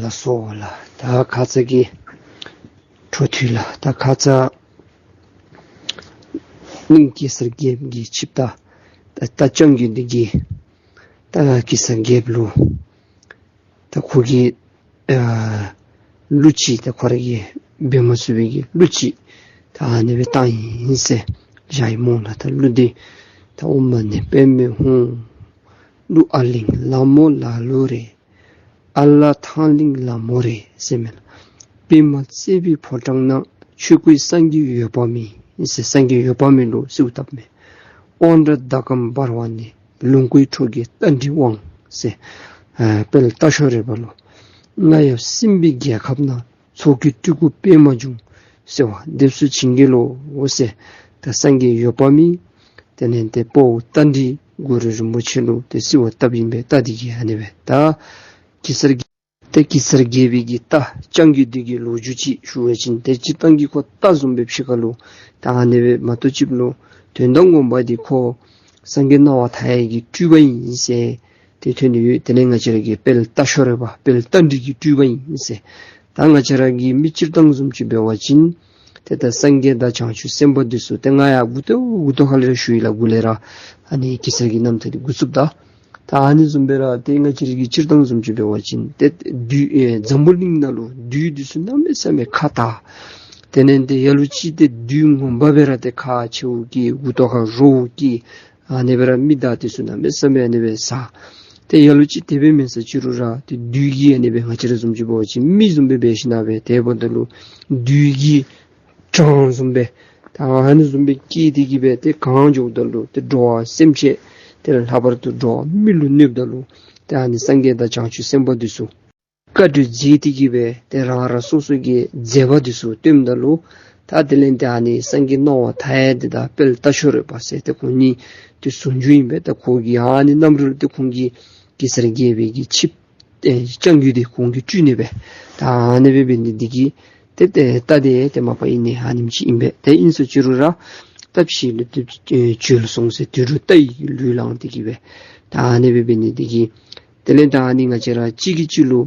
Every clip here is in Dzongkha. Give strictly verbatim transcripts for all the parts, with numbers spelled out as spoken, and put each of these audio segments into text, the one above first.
ལགས་སོ་ལགས། ད་ཁ་ཙ་གི་འཕྲོ་མཐུད་ལགས། ད་ཁ་ཙ་གླིང་གེ་སར་རྒྱལཔོ་གི་ཆིབས་རྟ་ད་རྟ་རྐྱང་རྒོད་འདི་གིས་ད་གེ་སར་རྒྱལཔོ་ལུ་ད་ཁོ་གི་ཨ་གླུ་ཅིག་ད་ཁོ་ར་གིས་འབད་མ་ཚུགས་པའི་གི་གླུ་ཅིག་ད་ཨ་ནི་སྦེ་བཏང་ཡི་ཟེར་བཞག་ཡི་སྨོ་ལགས། ད་གླུ་འདི་ད་ཨོཾ་མ་ཎི་པདྨེ་ཧཱུྃ། གླུ་ཨ་གླིང་ལ་མོ་ལ་ལུ་རེད། ཨ་ལ་ཐང་གླིང་ལ་མོ་རེད་ཟེར་མས་ལགས། པདྨ་བརྩེགས་པའི་ཕོ་བྲང་ན། ཆོས་སྐུའི་སངས་རྒྱས་འོད་དཔག་མེད་ཟེར། སངས་རྒྱས་འོད་དཔག་མེད་ལུ་གསོལཝ་བཏབ་མས། དབང་དྲག་ཟླ་གམ་འབར་བ་ནས། ལོངས་སྐུའི་ཁྲོ་རྒྱལ་རྟ་མགྲིན་དབང་ཟེར། ཨ་དཔལ་རྟ་མཆོག་རོལ་པ་ལུ། རྔ་ཡབ་སྲིན་པོའི་རྒྱལ་ཁབ་ན། ཚོགས་ཀྱི་སྤྲུལ་སྐུ་པདྨ་འབྱུང་། གསོལ་བ་འདེབས་སོ་བྱིན་གྱིས་རློབས་ཟེར། ད་སངས་རྒྱས་འོད་དཔག་མེད་དེ་ལས་ཏེ་དཔའ་བོ་རྟ་མགྲིན་གུ་རུ་རིན་པོ་ཆེ་ལུ་ཏེ་གསོལཝ་བཏབ་ཨིན་པས། རྟ་འདི་གིས་ཨ་ནི་སྦེ་ད་གེ་སར་རྒྱལ་ཏེ་གེ་སར་རྒྱལ་པོའི་གི་རྟ་རྐྱང་རྒོད་འདི་གི་ལོ་རྒྱུས་ཅིག་ཞུ་བ་ཅིན་ཏེ་སྤྱིར་བཏང་གི་ཁོ་རྟ་བཟུམ་སྦེ་ཕྱི་ཁ་ལུ་ད་ཨ་ནི་སྦེ་མ་གཏོགས་ཅིག་ལུ་དོན་དག་ངོ་མ་འདི་ཁོ་སངས་རྒྱས་སྣང་བ་མཐའ་ཡས་ཀྱི་སྤྲུལ་པ་ཨིན་ཟེར་ཏེ་ཐོན་ཏེ་ཡོད། དེ་ལས་ང་བཅས་ར་གི་དཔལ་རྟ་མཆོག་རོལ་པ་དཔལ་རྟ་མགྲིན་གྱི་སྤྲུལ་པ་ཨིན་ཟེར། ད་ང་བཅས་ར་གི་མི་སྤྱིར་བཏང་བཟུམ་ཅིག་འབད་བ་ཅིན་ཏེ་ད་སངས་རྒྱས་དང་བྱང་ཆུབ་སེམས་དཔའ་འདི་ཚུ་ཏེ་ང་ཡང་མགུ་ཏོ་མགུ་ཏོ་ཁ་ལས་ར་ཞུ་ཡི་ལགས། འགོ་ལས་ར་ཨ་ནི་གེ་སར་གྱི་རྣམ་ཐར་འདི་འགོ་བཙུགསཔ་ད། ད་ཨ་ནི་བཟུམ་སྦེ་ར་ཏེ་ང་བཅས་ར་གི་སྤྱིར་བཏང་བཟུམ་ཅིག་འབད་བ་ཅིན་ཏེ་བདུད་ཨེ་འཛམ་བུ་གླིང་ནང་ལུ་བདུད་འདི་ཚུ་གནམ་མེད་ས་མེད་ཁ་དྲག། དེ་ལས་ཏེ་ལ་ལུ་ཅིག་ཏེ་བདུད་ངོ་མ་སྦེ་ར་ཏེ་ཁ་མཆེཝ་སྐྱེས། མགུ་ཏོ་ཁར་རྭཝ་སྐྱེས། ཨ་ནི་སྦེ་ར་མི་དང་འདི་ཚུ་གནམ་མེད་ས་མེད་ཨ་ནི་སྦེ་ཟ། ཏེ་ལ་ལུ་ཅིག་དེ་སྦེ་མེན་ཟེར་ཅི་རུང་ར་ཏེ་བདུད་ཀྱི་ཨ་ནི་སྦེ་ང་བཅས་ར་བཟུམ་ཅིག་འབད་བ་ཅིན་མི་བཟུམ་སྦེ་འབད་ཞིན་ན་སྦེ་དེ་འབདཝ་ད་ལུ་བདུད་ཀྱི་གྲངས་བཟུམ་སྦེ་ད་ཨ་ནི་བཟུམ་སྦེ་སྐྱེས་ཏེ་གི་སྦེ་ཏེ་གང་འགྱོཝ་ད་ལུ་ཏེ་འགྲོ་བ་སེམས་ཅན་དེ་ལས་ལྷག་པར་དུ་འགྲོ་བ་མི་ལུ་གནོདཔ་ད་ལུ་ཏེ་ཨ་ནི་སངས་རྒྱས་དང་བྱང་ཆུབ་སེམས་དཔའ་འདི་ཚུ་བཀའ་བཀྱོན་མཛད་དེ་གི་སྦེ་ཏེ་རང་རང་སོ་སོ་གི་མཛད་པ་འདི་ཚུ་སྟོནམ་ད་ལུ་ད་དེ་ལས་ཏེ་ཨ་ནི་སངས་རྒྱས་སྣང་བ་མཐའ་ཡས་འདི་དང་དཔལ་རྟ་མཆོག་རོལ་པ་ཟེར་ཏེ་ཁོང་གཉིས་ཏེ་ཟུང་འཇུག་ཨིན་པས། ད་ཁོང་གི་ཨ་ནི་རྣམ་རོལ་ཏེ་ཁོང་གི་གེ་སར་རྒྱལ་པོའི་གི་ཆིབས་ཨེ་རྐྱང་རྒོད་འདི་ཁོང་གིས་སྤྲུལ་ནི་སྦེ། ད་ཨ་ནི་སྦེ་འབད་ནི་འདི་གིས་ཏེ་ཏེ་རྟ་འདི་ཏེ་མ་པ་ཨིན་ནི་ཨ་ནེམ་ཅིག་ཨིན་པས། ཏེ་ཨིན་ཟེར་ཅི་རུང་ར་སྟབས་ཞིག་ལུ་ཏེ་ཨེ་བྱོལ་སོང་ཟེར་དུས་རུ་རྟ་ཡི་ལུས་བླངས་ཏེ་གི་སྦེ། ད་ཨ་ནི་སྦེ་འབད་ནི་འདི་གིས་དེ་ལས་ད་ཨ་ནི་ང་བཅས་ར་གཅིག་གིས་གཅིག་ལུ་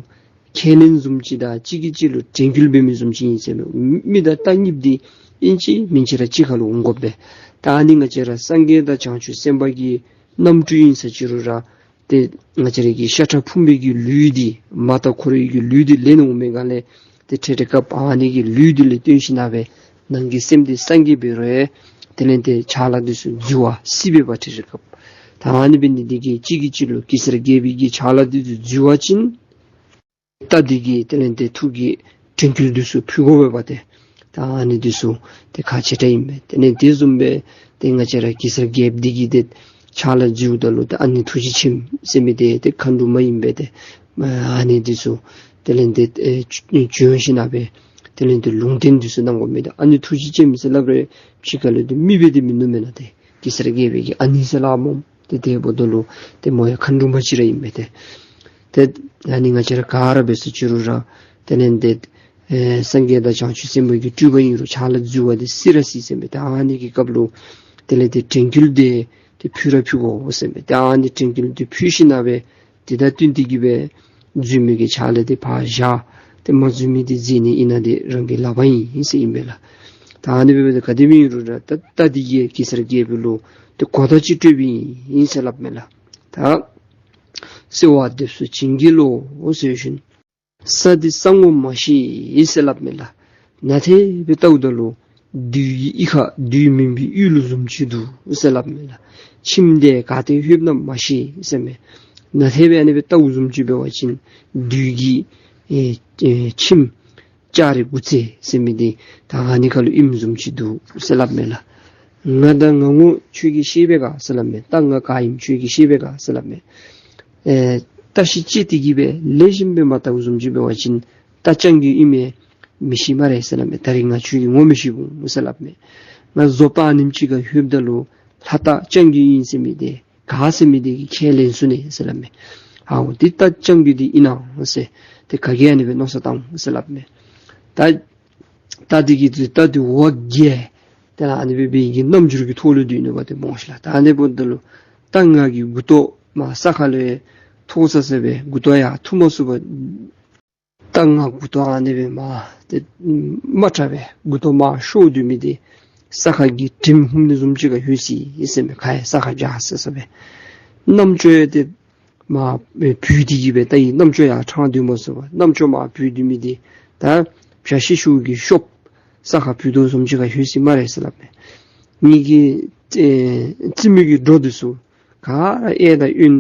ཁས་ལེན་བཟུམ་ཅིག་དང་གཅིག་གིས་གཅིག་ལུ་དྲན་སྐུལ་འབད་མི་བཟུམ་ཅིག་ཨིན་ཟེར་མས། མི་དང་རྟ་གཉིསཔོ་འདི་ཨིན་ཅི་མིན་ཅི་ར་གཅིག་ཁར་ལུ་འོང་དགོ་པས། ད་ཨ་ནི་ང་བཅས་ར་སངས་རྒྱས་དང་བྱང་ཆུབ་སེམས་དཔའ་གི་རྣམ་སྤྲུལ་ཨིན་ཟེར་ཅི་རུང་ར་ཏེ་ང་བཅས་ར་གི་ཤ་ཁྲག་ཕུང་པོའི་གི་ལུས་འདི་མ་དང་འཁོར་བའི་གི་ལུས་འདི་ལེན་འོང་མི་ག་ལས་ཏེ་ཏེ་རེ་སྐབས་ཨ་ནི་གི་ལུས་འདི་ལས་བཏོན་ཞིན་ན་སྦེ་ནང་གི་སེམས་འདི་སངས་རྒྱས་འབད་རུང་ཡང་དེ་ལས་ཏེ་ཕྱག་ལཱ་འདི་ཚུ་འཛོལ་བ་སྲིད་པའི་བ་ཏེ་རེ་སྐབས། ད་ཨ་ནི་འབད་ནི་འདི་གིས་གཅིག་གིས་གཅིག་ལུ་གེ་སར་རྒྱལ་པོའི་གི་ཕྱག་ལཱ་འདི་ཚུ་འཛོལ་བ་ཅིན་རྟ་འདི་གིས་དེ་ལས་ཏེ་ཐུགས་ཀྱི་དྲན་སྐུལ་འདི་ཚུ་ཕུལ་དགོ་པས་པ་ཏེ། ད་ཨ་ནི་འདི་ཚུ་ཏེ་ཁག་ཆེ་དྲགས་ཨིན་པས། དེ་ལས་དེ་བཟུམ་སྦེ་ཏེ་ང་བཅས་ར་གེ་སར་རྒྱལཔོ་འདི་གིས་ཏེ་ཕྱག་ལཱ་འཛོལཝ་ད་ལུ་ཏེ་ཨ་ནེ་ཐུགས་རྗེ་ཆེན་ཟེར་མི་འདི་ཏེ་མཁའ་འགྲོ་མ་ཨིན་པས་ཏེ། ཨ་ནི་འདི་ཚུ་དེ་ལས་ཏེ་ཨེ་བྱོན་ཞིན་ན་སྦེ་དེ་ལས་ཏེ་ལུང་བསྟན་འདི་ཚུ་གནང་དགོ་མི་འདི་ཨ་ནེ་ཐུགས་རྗེ་ཆེན་ཟེར་སླབ་རུང་ཕྱི་ཁ་ལུ་ཏེ་མི་སྦེ་ཏེ་མིན་ནུག་མེན་ན་ཏེ། གེ་སར་རྒྱལ་པོའི་གི་ཨ་ནེ་ཟེར་སླབ་སྨོ། ཏེ་དེ་འབདཝ་ད་ལུ་ཏེ་མོ་ཡང་མཁའ་འགྲོ་མ་ཅིག་ར་ཨིན་པས་ཏེ། ཏེ་ཨ་ནི་ང་བཅས་ར་ག་ར་འབད་ཟེར་ཅི་རུང་ར་དེ་ལས་ཏེ་ཨེ་སངས་རྒྱས་དང་བྱང་ཆུབ་སེམས་དཔའ་གི་སྤྲུལ་པ་ཨིན་རུང་ཕྱག་ལཱ་འཛོལ་བ་འདི་སྲིད་ར་སྲིད་ཟེར་མས། ཏེ་ཨ་ནི་གི་སྐབས་ལུ་དེ་ལས་ཏེ་དྲན་སྐུལ་འདི་ཏེ་ཕུལ་ར་ཕུལ་དགོ་ཟེར་མས། ཏེ་ཨ་ནི་དྲན་སྐུལ་འདི་ཕུལ་ཞིན་ན་སྦེ་དེ་དང་བསྟུན་ཏེ་གི་སྦེ་འཛོལ་མི་གི་ཕྱག་ལཱ་འདི་ཕར་བཞག། ཏེ་མ་འཛོལ་མི་འདི་མཛད་ནི་ཨིན་ན་འདི་རང་གི་ལག་པར་ཨིན་ཟེར་ཨིན་པས་ལགས། ད་ཨ་ནི་འབདཝ་ད་ག་དེ་སྦེ་ཨིན་རུང་ར་ད་རྟ་འདི་གིས་གེ་སར་རྒྱལ་པོ་ལུ་ཏེ་གོ་བརྡ་ཅིག་སྤྲོདཔ་ཨིན་ཟེར་སླབ་མས་ལགས། ད་གསོལ་བ་འདེབས་སོ་བྱིན་གྱིས་རློབས་ཟེར་ཞིནམ་ས་འདི་ས་ངོ་མ་ཤེས་ཟེར་སླབ་མས་ལགས། ནཱ་ཏེ་སྦེ་བལྟཝ་ད་ལུ་བདུད་ཀྱི་གཡུས་ཁ་བདུད་མུན་པའི་གཡུས་ལུ་བཟུམ་ཅིག་འདུག་ཟེར་སླབ་མས་ལགས། ཁྱིམ་འདི་ག་ཏེ་ལྷོདཔ་ཨིན་ན་མ་ཤེས་ཟེར་མས། ནཱ་ཏེ་སྦེ་ཨ་ནི་སྦེ་བལྟཝ་བཟུམ་ཅིག་འབད་བ་ཅིན་བདུད་ཀྱི་ཨེ་ཨེ་ཁྱིམ་ལྕགས་རི་དགུ་རྩེ་ཟེར་མི་འདི་ད་ཨ་ནི་ཁ་ལུ་ཨིནམ་བཟུམ་ཅིག་འདུག་ཟེར་སླབ་མས་ལགས། ང་དང་ང་ངོ་ཁྱོད་ཀྱིས་ཤེས་པས་ག་ཟེར་སླབ་མས། རྟ་ང་ག་ཨིནམ་ཁྱོད་ཀྱིས་ཤེས་པས་ག་ཟེར་སླབ་མས། ཨེ་བརྟག་ཞིབ་དཔྱད་དེ་གི་སྦེ་ལེགས་ཤོམ་སྦེ་མ་བལྟཝ་བཟུམ་ཅིག་འབད་བ་ཅིན་རྟ་རྐྱང་རྒོད་ཨིན་མས་མི་ཤེས་སྨ་རེ་ཟེར་སླབ་མས། ད་རིས་ང་ཁྱོད་ཀྱི་ངོ་མི་ཤེསཔ་འོང་ཟེར་སླབ་མས། ང་བཟོ་ལྟ་ཨ་ནེམ་ཅིག་ཁར་ལྷོདཔ་ད་ལུ་ལྷ་རྟ་རྐྱང་རྒོད་ཨིན་ཟེར་མི་འདི་ག་ཟེར་མི་འདི་གིས་ཁས་ལེན་ཚུགས་ནི་ཟེར་སླབ་མས། ཨའོ་འདི་རྟ་རྐྱང་རྒོད་འདི་ཨིན་ན་ཟེར། ཏེ་ག་གིས་ཨ་ནི་སྦེ་མནོ་བསམ་བཏང་ཟེར་སླབ་མས། ད་རྟ་འདི་གི་ཏེ་རྟ་འདི་འོ་བརྒྱལ། ཏེ་ཨ་ནི་སྦེ་འབད་ནི་གི་རྣམ་འགྱུར་གྱི་ཐོག་ལུ་སྡོད་ནུག་པ་ཏེ་སྨོ་ཤིག་ལགས། ད་ཨ་ནི་འབདཝ་ད་ལུ་རྟ་ང་གི་མགུ་ཏོ་མར་ས་ཁ་ལས་མཐོ་ས་ས་སྦེ་མགུ་ཏོ་ཡར་འཐུ་མ་ཚུགས་པར་ ད་ང་མགུ་ཏོ་ཨ་ནི་སྦེ་མར་ཏེ་དམའ་དྲགས་སྦེ་མགུ་ཏོ་མར་ཤོར་སྡོད་མི་འདི་ས་ཁ་གི་དྲིམ་ཧུམ་ནི་བཟུམ་ཅིག་ཁར་ལྷོད་ཅི་ཟེར་མས། ཁ་ཡང་ས་ཁར་འཇག་སི་སི་སྦེ། རྣམ་ཅོ་ཡང་ཏེ་མར་བུད་དེ་གི་སྦེ་ད་ཨིན་རྣམ་ཅོ་ཡར་འཕྲང་སྡོད་མ་ཚུགས་པར་རྣམ་ཅོ་མར་བུད་སྡོད་མི་འདི་ད་བྱ་ཤིང་ཤུག་གི་ཤོབ་ས་ཁར་བུད་དོ་བཟུམ་ཅིག་ཁར་ལྷོད་ཅི་སྨ་རེ་ཟེར་སླབ་མས། ངེ་གི་ཨེ་རྩེ་མོ་གི་སྒྲོ་འདི་ཚུ་ག་ར་གཡས་དང་གཡོན་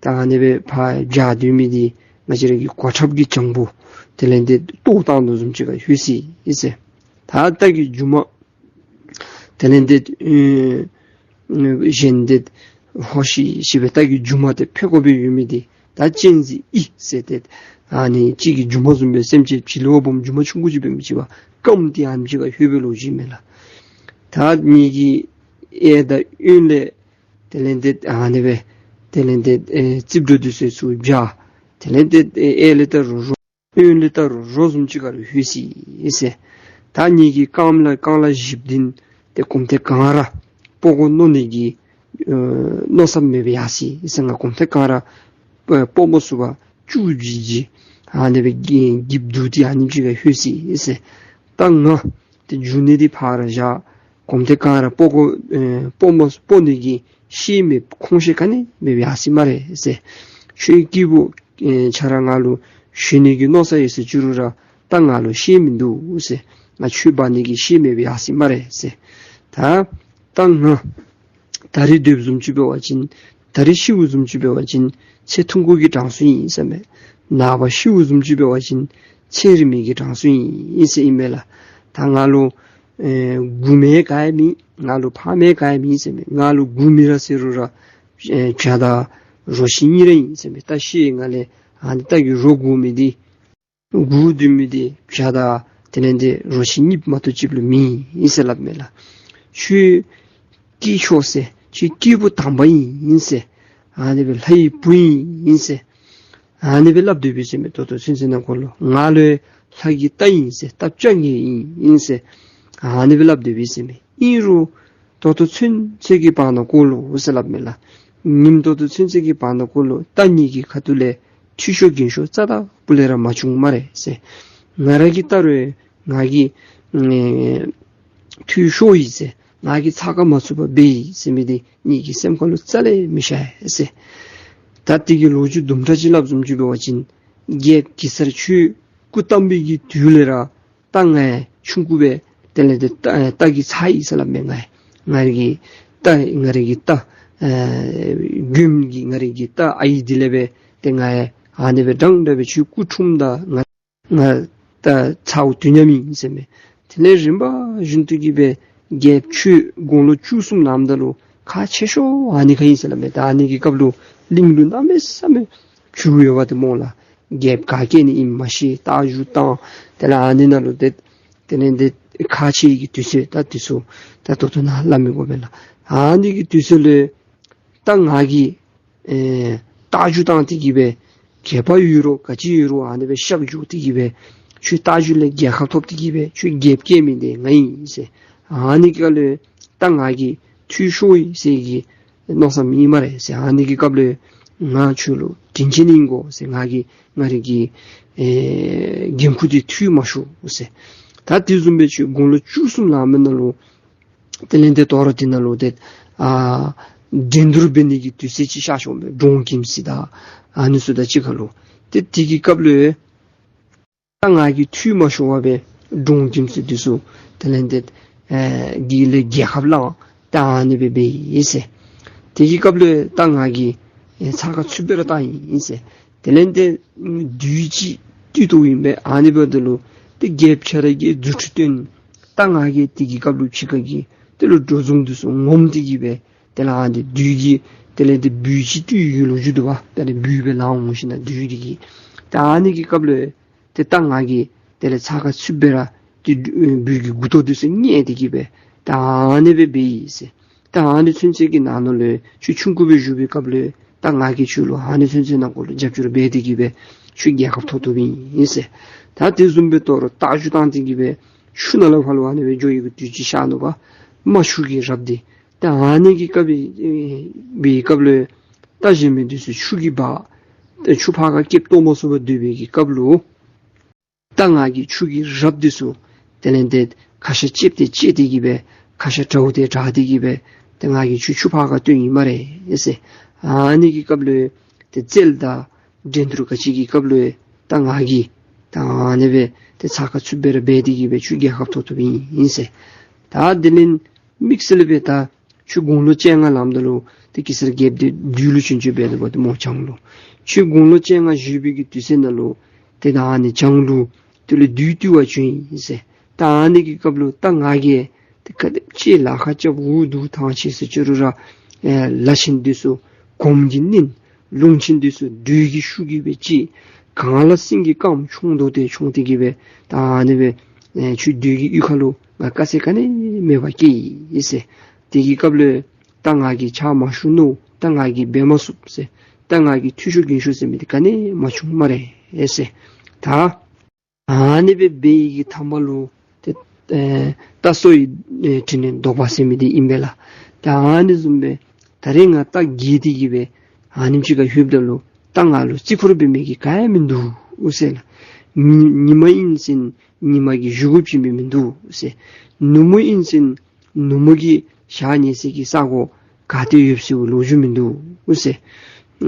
ད་ཨ་ནི་སྦེ་ཕར་འཇག་སྡོད་མི་འདི་ང་བཅས་ར་གི་གོ་ཁྲབ་ཀྱི་བྱང་བུ་དེ་ལས་ཏེ་བཏོག་བཏང་དོ་བཟུམ་ཅིག་ཁར་ལྷོད་ཅི་ཟེར། ད་རྟ་གི་མཇུག་མ་དེ་ལས་ཏེ་ཨེ་གཞན་ཏེ་ཧོ་ཤི་ཤི་སྦེ་རྟ་གི་མཇུག་མ་དེ་ཕད་ཀོ་སྦེ་ཡོད་མི་འདི་ད་གཅན་གཟན་ཨི་ཟེར་ཏེ་ཨ་ནི་གཅིག་གི་མཇུག་མ་བཟུམ་སྦེ་སེམས་ཅན་བྱི་ལུ་བ་སྦོམ་མཇུག་མ་ཆུང་ཀུ་ཅིག་འབད་མི་ཅིག་འབད་སྐམ་སྟེ་ཨ་ནེམ་ཅིག་ཁར་ལྷོད་པའི་ལོ་རྒྱུས་མས་ལགས། ད་ངེ་གི་གཡས་དང་གཡོན་ལས་དེ་ལས་ཏེ་ཨ་ནི་སྦེ་དེ་ལས་ཏེ་ཨེ་རྩིབས་སྒྲོ་འདི་ཚུ་ཚུར་འབྱར། དེ་ལས་ཏེ་ཨེ་གཡས་ལས་ད་རོ་རོ་གཡོན་ལས་ད་རོ་རོ་བཟུམ་ཅིག་ཁར་ལྷོད་ཅི་ཟེར། ད་ངེ་གི་རྐངམ་ལ་རྐང་ལག་བཞི་བདུན་ཏེ་གོམ་ཐེངས་གང་ར་སྤོ་སྒོ་རྣོ་ནི་གི་ཨེ་མནོ་བསམ་མེད་པར་ཡར་སི་ཟེར། ང་གོམ་ཐེངས་གང་ར་ཨེ་སྤོ་མ་ཚུགས་པར་སྐྱུག་བྱིལ་བྱིལ་ཨ་ནི་སྦེ་གི་འགྱིབ་བསྡུ་སྟེ་ཨ་ནེམ་ཅིག་ཁར་ལྷོད་ཅི་ཟེར། ད་ང་ཏེ་མཇུག་ནི་འདི་ཕར་ར་བཞག། གོམ་ཐེངས་གང་ར་སྤོ་སྒོ་ཨེ་སྤོ་མ་སྤོ་ནི་གི་ཤེལ་མེད་ཁོང་ཤེལ་ག་ནི་མེད་པར་ཡར་སི་སྨ་རེ་ཟེར། ཁྱོད་སྐྱེས་བུ་ཨེ་ཁྱོད་ར་ང་ལུ་ཞུ་ནི་གི་མནོ་བསམ་ཡོད་ཟེར་བཅུག་རུང་ར་ད་ང་ལུ་ཤེལ་མིན་འདུག་ཟེར། ང་ཁྱོད་འབག་ནི་གི་ཤེལ་མེད་པར་ཡར་སི་སྨ་རེ་ཟེར། ད་ད་ང་ད་རིས་སྡོདཔ་བཟུམ་ཅིག་འབད་བ་ཅིན་ད་རིས་ཤིཝ་བཟུམ་ཅིག་འབད་བ་ཅིན་ཚེ་ཐུང་ཀུ་གི་གྲངས་སུ་ཨིན་ཟེར་མས། ནངས་པ་ཤིཝ་བཟུམ་ཅིག་འབད་བ་ཅིན་ཚེ་རིངམོ་གི་གྲངས་སུ་ཨིན་ཟེར་ཨིན་མས་ལགས། ད་ང་ལུ་ཨེ་མགུ་མེན་ག་ཡང་མེད། ང་ལུ་ཕ་མེན་ག་ཡང་མེད་ཟེར་མས། ང་ལུ་མགུ་མེད་ར་ཟེར་རུང་ར་ཨེ་བྱ་དང་རོ་ཁྱི་གཉིས་ར་ཨིན་ཟེར་མས། ད་ཤི་ང་ལས་ཨ་ནི་རྟ་གི་རོ་མགུ་མི་འདི་མགུ་སྡོད་མི་འདི་བྱ་དང་དེ་ལས་ཏེ་རོ་ཁྱི་གཉིས་མ་གཏོགས་ཅིག་ལུ་མེད་ཟེར་སླབ་མས་ལགས། ཁྱོད་སྐྱེས་མཆོག་ཟེར། ཁྱོད་སྐྱེས་བུ་དམ་པ་ཨིན་ཟེར། ཨ་ནི་སྦེ་ལྷ་ཡི་བུ་ཨིན་ཟེར། ཨ་ནི་སྦེ་སླབ་སྡོད་པས་ཟེར་མས། ད་ལྟོ་ཚུན་ཚོད་ནང་འཁོད་ལུ་ང་ལུ་ལྷ་གི་རྟ་ཨིན་ཟེར། རྟ་བཅོ་ལྔ་ཨིན་ཟེར། ཨ་ནི་སྦེ་སླབ་སྡོད་པས་ཟེར་མས། ཨིན་རུང་ད་ལྟོ་ཚུན་ཚོད་ཀྱི་བར་ན་འཁོད་ལུ་ཟེར་སླབ་མས་ལགས། ཉིནམ་ད་ལྟོ་ཚུན་ཚོད་ཀྱི་བར་ན་འཁོད་ལུ་རྟ་ངེ་གི་ཁ་ཐུག་ལས་འཐུས་ཤོར་འགན་ཤོར་རྩ་དང་སྤུ་ལས་ར་མ་བྱུང་སྨ་རེ་ཟེར། ང་ར་གིས་བལྟ་རུང་ང་གིས་ཨེ་འཐུས་ཤོར་ཡི་ཟེར། ང་གིས་ཚགས་ཁར་མ་ཚུད་པར་འབད་ཡི་ཟེར་མི་འདི་ངེ་གི་སེམས་ཁར་ལུ་རྩ་ལས་མི་ཤར་ཟེར། ད་དེ་གི་ལོ་རྒྱུས་དུམ་གྲ་ཅིག་སླབ་བཟུམ་ཅིག་འབད་བ་ཅིན་རྒྱལཔོ་གེ་སར་ཁྱོད་སྐུ་བལྟམས་པའི་གི་དུས་ལས་ར་རྟ་ང་ཡང་ཆུང་ཀུ་སྦེ་དེ་ལས་ཏེ་རྟ་རྟ་གིས་ཚ་ཡི་ཟེར་སླབ་མས། ང་ཡང་ང་རའི་གི་རྟ་ང་རའི་གི་རྟ་ཨེ་མགྱོནམ་གི་ང་རའི་གི་རྟ་ཨའི་འདི་ལས་སྦེ་ཏེ་ང་ཡང་ཨ་ནི་སྦེ་འདྲན་འདྲ་སྦེ་ཁྱོད་སྐུ་འཁྲུངསམ་ད་ང་ང་ད་ཚཝ་དུས་མཉམ་ཨིན་ཟེར་མས། དེ་ལས་རིམ་པ་བཞིན་དུ་གི་སྦེ་རྒྱལཔོ་ཁྱོད་དགུང་ལོ་བཅུ་གསུམ་ལངམ་ད་ལུ་ཁག་ཆེ་ཤོས་ཨ་ནི་ཁར་ཨིན་ཟེར་སླབ་མས། ད་ཨ་ནི་གི་སྐབས་ལུ་གླིང་ལུ་གནམ་མེད་ས་མེད་བྱུར་ཡོདཔ་འདི་སྨོ་ལགས། རྒྱལཔོ་ག་བཀལ་ནི་ཨིནམ་མ་ཤེས། རྟ་རྒྱུག་བཏང་། དེ་ལས་ཨ་ནི་ནང་ལུ་ཏེ་དེ་ལས་ཏེ་ཁག་ཆེ་གི་དུས་ཚོད་ད་དུས་ཚོད་ད་ད་ལྟོ་ནཱ་སླབ་མི་དགོ་པས་ལགས། ཨ་ནི་གི་དུས་ཚོད་ལུ་ད་ང་གིས་ཨེ་རྟ་རྒྱུག་བཏང་སྟེ་གི་སྦེ་རྒྱལཔོ་ཡོད་རུང་ག་ཅི་ཡོད་རུང་ཨ་ནི་སྦེ་གཤག་རྒྱུག་སྟེ་གི་སྦེ་ཁྱོད་རྟ་རྒྱུག་ལས་རྒྱལ་ཁ་ཐོབ་སྟེ་གི་སྦེ་ཁྱོད་རྒྱལཔོ་བཀལ་མི་འདི་ང་ཨིན་ཟེར། ཨ་ནི་གི་སྐབས་ལུ་ད་ང་གིས་འཐུས་ཤོར་ཡི་ཟེར་གི་མནོ་བསམ་ཨིན་སྨ་རེ་ཟེར། ཨ་ནི་གི་སྐབས་ལུ་ང་ཁྱོད་ལུ་དྲིན་ཆེན་ཨིན་གོ་ཟེར། ང་གིས་ང་རའི་གི་ཨེ་འགན་ཁུར་འདི་འཐུས་མ་ཤོར་ཟེར། ད་དེ་བཟུམ་སྦེ་ཁྱོད་དགུང་ལོ་བཅུ་གསུམ་ལངམ་ནང་ལུ་དེ་ལས་ཏེ་དོ་རུང་དེ་ནང་ལུ་ཏེ་ཨ་འགྲན་བསྡུར་འབད་ནི་གི་དུས་ཚོད་ཅིག་ཤར་སོང་མས། འབྲོང་ཁྱིམ་ཟེར་ད་ཨ་ནི་ཚུ་དང་གཅིག་ཁར་ལུ། ཏེ་དེ་གི་སྐབས་ལུ་ད་ང་གིས་འཐུས་མ་ཤོར་བར་སྦེ་འབྲོང་ཁྱིམ་ཟེར་འདི་ཚུ་དེ་ལས་ཏེ་ཨེ་གི་ལས་རྒྱལ་ཁ་བླངས་ད་ཨ་ནི་སྦེ་འབད་ཡི་ཟེར། དེ་གི་སྐབས་ལུ་ད་ང་གིས་ཨེ་ཚགས་ཁར་ཚུད་སྦེ་ར་བཏང་ཡི་ཟེར། དེ་ལས་ཏེ་བདུད་ཅིག་བཏུལ་དོ་ཨིན་པས། ཨ་ནི་འབདཝ་ད་ལུ་ཏེ་རྒྱལཔོ་ཁྱོད་ར་གིས་རྫུ་འཕྲུལ་སྟོན། ད་ང་གིས་དེ་གི་སྐབས་ལུ་ཕྱི་ཁ་གི་དེ་ལུ་འབྲུ་རྫོང་འདི་ཚུ་ངོམས་ཏེ་གི་སྦེ་དེ་ལས་ཨ་ནི་བདུད་ཀྱི་དེ་ལས་ཏེ་བདུད་ཅིག་བཏུལ་ཡི་ལོ་རྒྱུས་འདུག་པ། ད་ནི་བདུད་སྦེ་ལང་འོང་ཞིན་ན་བདུད་འདི་གིས་ད་ཨ་ནི་གི་སྐབས་ལུ་ཏེ་ད་ང་གིས་དེ་ལས་ཚགས་ཁར་ཚུད་སྦེ་ར་ཏེ་བདུད་ཀྱི་མགུ་ཏོ་འདི་ཚུ་མནན་ཏེ་གི་སྦེ་ད་ཨ་ནི་སྦེ་འབད་ཡི་ཟེར། ད་ཨ་ནི་ཚུན་ཚོད་ཀྱི་ནང་ན་ལུ་ཁྱོད་ཆུང་ཀུ་སྦེ་བཞུགས་པའི་སྐབས་ལུ་ད་ང་གིས་ཁྱོད་ལུ་ཨ་ནི་ཚུན་ཚོད་ནང་འཁོད་ལུ་རྒྱབ་སྐྱོར་འབད་དེ་གི་སྦེ་ཁྱོད་རྒྱལ་ཁ་ཐོབ་ཐོབཔ་ཨིན་ཟེར། ད་དེ་བཟུམ་སྦེ་དོ་རུང་རྟ་རྒྱུག་བཏང་སྟེ་གི་སྦེ་ཆུ་ནང་ལས་ཕར་ལུ་ཨ་ནི་སྦེ་འགྱོ་ཡི་གི་དུས་ཅིག་ཤར་ནུག་པ། རྨ་ཆུ་གིས་རབ་སྟེ། ད་ཨ་ནི་གི་སྐབས་སྦེ་སྐབས་ལུ་རྟ་གཞན་མི་འདི་ཚུ་ཆུ་གིས་འབག་ཏེ་ཆུ་ཕར་ཁར་སྐེདཔ་གཏོགས་མ་ཚུགས་པར་སྡོད་པའི་གི་སྐབས་ལུ་ ད་ང་གིས་ཁྱོད་ཀྱི་རབས་འདི་ཚུ་དེ་ལས་ཏེ་ཁ་ཤ་ལྕེབས་ཏེ་ལྕེབས་ཏེ་གི་སྦེ་ཁ་ཤ་དྲག་སྟེ་དྲག་སྟེ་གི་སྦེ་ཏེ་ང་གིས་ཁྱོད་ཁྱོད་ཕར་ཁ་བཏོན་ཡི་སྨ་རེ་ཟེར། ཨ་ནི་གི་སྐབས་ལུ་ཏེ་རྩལ་དང་འགྲན་བསྡུར་ག་ཅི་གི་སྐབས་ལུ་ད་ང་གིས་ད་ཨ་ནི་སྦེ་ཏེ་ཚ་ཁ་ཚུད་སྦེ་ར་འབད་དེ་གི་སྦེ་ཁྱོད་རྒྱལ་ཁ་ཐོབ་ཐོབ་ཨིན་ཟེར། ད་དེ་ལས་དམིགས་བསལ་སྦེ་ད་ཁྱོད་དགུང་ལོ་བཅོ་ལྔ་ལངམ་ད་ལུ་ཏེ་གེ་སར་རྒྱལཔོ་འདི་བདུད་ལུ་བྱོན་བྱོནམ་འབད་དོ་འབདཝ་ད་སྨོ་བྱང་ལུ། ཁྱོད་དགུང་ལོ་བཅོ་ལྔ་བཞེས་པའི་གི་དུས་ཚོད་ནང་ལུ་ཏེ་ད་ཨ་ནི་བྱང་ལུ་དེ་ལས་བདུད་བཏུལ་བར་བྱོན་ཡི་ཟེར། ད་ཨ་ནི་གི་སྐབས་ལུ་ད་ང་གིས་ཏེ་ག་དེམ་ཅིག་ལཱ་ཁག་རྐྱབ་འུ་སྡུག་ཐང་ཆད་ཟེར་ཅི་རུང་ར་ཨེ་ལ་ཆེན་འདི་ཚུ་གོམ་གྱིས་མནན། རླུང་ཆེན་འདི་ཚུ་སྦྲུལ་གྱི་ཤུགས་ཀྱིས་སྦེ་བཅད། གངས་ལ་སེང་གེ་དཀརམོ་མཆོང་དོ་དེ་མཆོང་སྟེ་གི་སྦེ་ད་ཨ་ནི་སྦེ་ཨེ་ཁྱོད་བདུད་ཀྱི་གཡུས་ཁ་ལུ་ང་དཀའ་ཚེགས་ག་ནི་མེད་པར་སྐྱེལ་ཡི་ཟེར། དེ་གི་སྐབས་ལུ་ད་ང་གིས་ཕྱག་མ་ཞུ་མནོ། ད་ང་གིས་འབད་མ་ཚུགས་ཟེར། ད་ང་གིས་འཐུས་ཤོར་འགན་ཤོར་ཟེར་མི་འདི་ག་ནི་མ་བྱུང་སྨ་རེ་ཟེར། ད་ཨ་ནི་སྦེ་འབད་ཡི་གི་མཐའ་མ་ལུ་ཏེ་ཨེ་རྟ་སོ་ཡི་ཨེ་དྲི་ནི་བཟློག་པ་ཟེར་མི་འདི་ཨིན་པས་ལགས། ད་ཨ་ནི་བཟུམ་སྦེ་ད་རེས་ང་རྟ་རྒས་ཏེ་གི་སྦེ་ཨ་ནེམ་ཅིག་ཁར་ལྷོདཔ་ད་ལུ་རྟ་ང་ལུ་བརྩི་བཀུར་འབད་མི་གི་ག་ཡང་མིན་འདུག་ཟེར་ལགས། ཉི་ཉི་མ་ཨིན་ཟེར་ཉི་མ་གིས་བཞེས་སྒོ་བྱིན་མི་མིན་འདུག་ཟེར། ནུབ་མོ་ཨིན་ཟེར་ནུབ་མོ་གི་ཞག་ཉལ་སའི་གི་ས་གོ་ག་ཏེ་ཡོདཔ་ཟེར་བའི་ལོ་རྒྱུས་མིན་འདུག་ཟེར།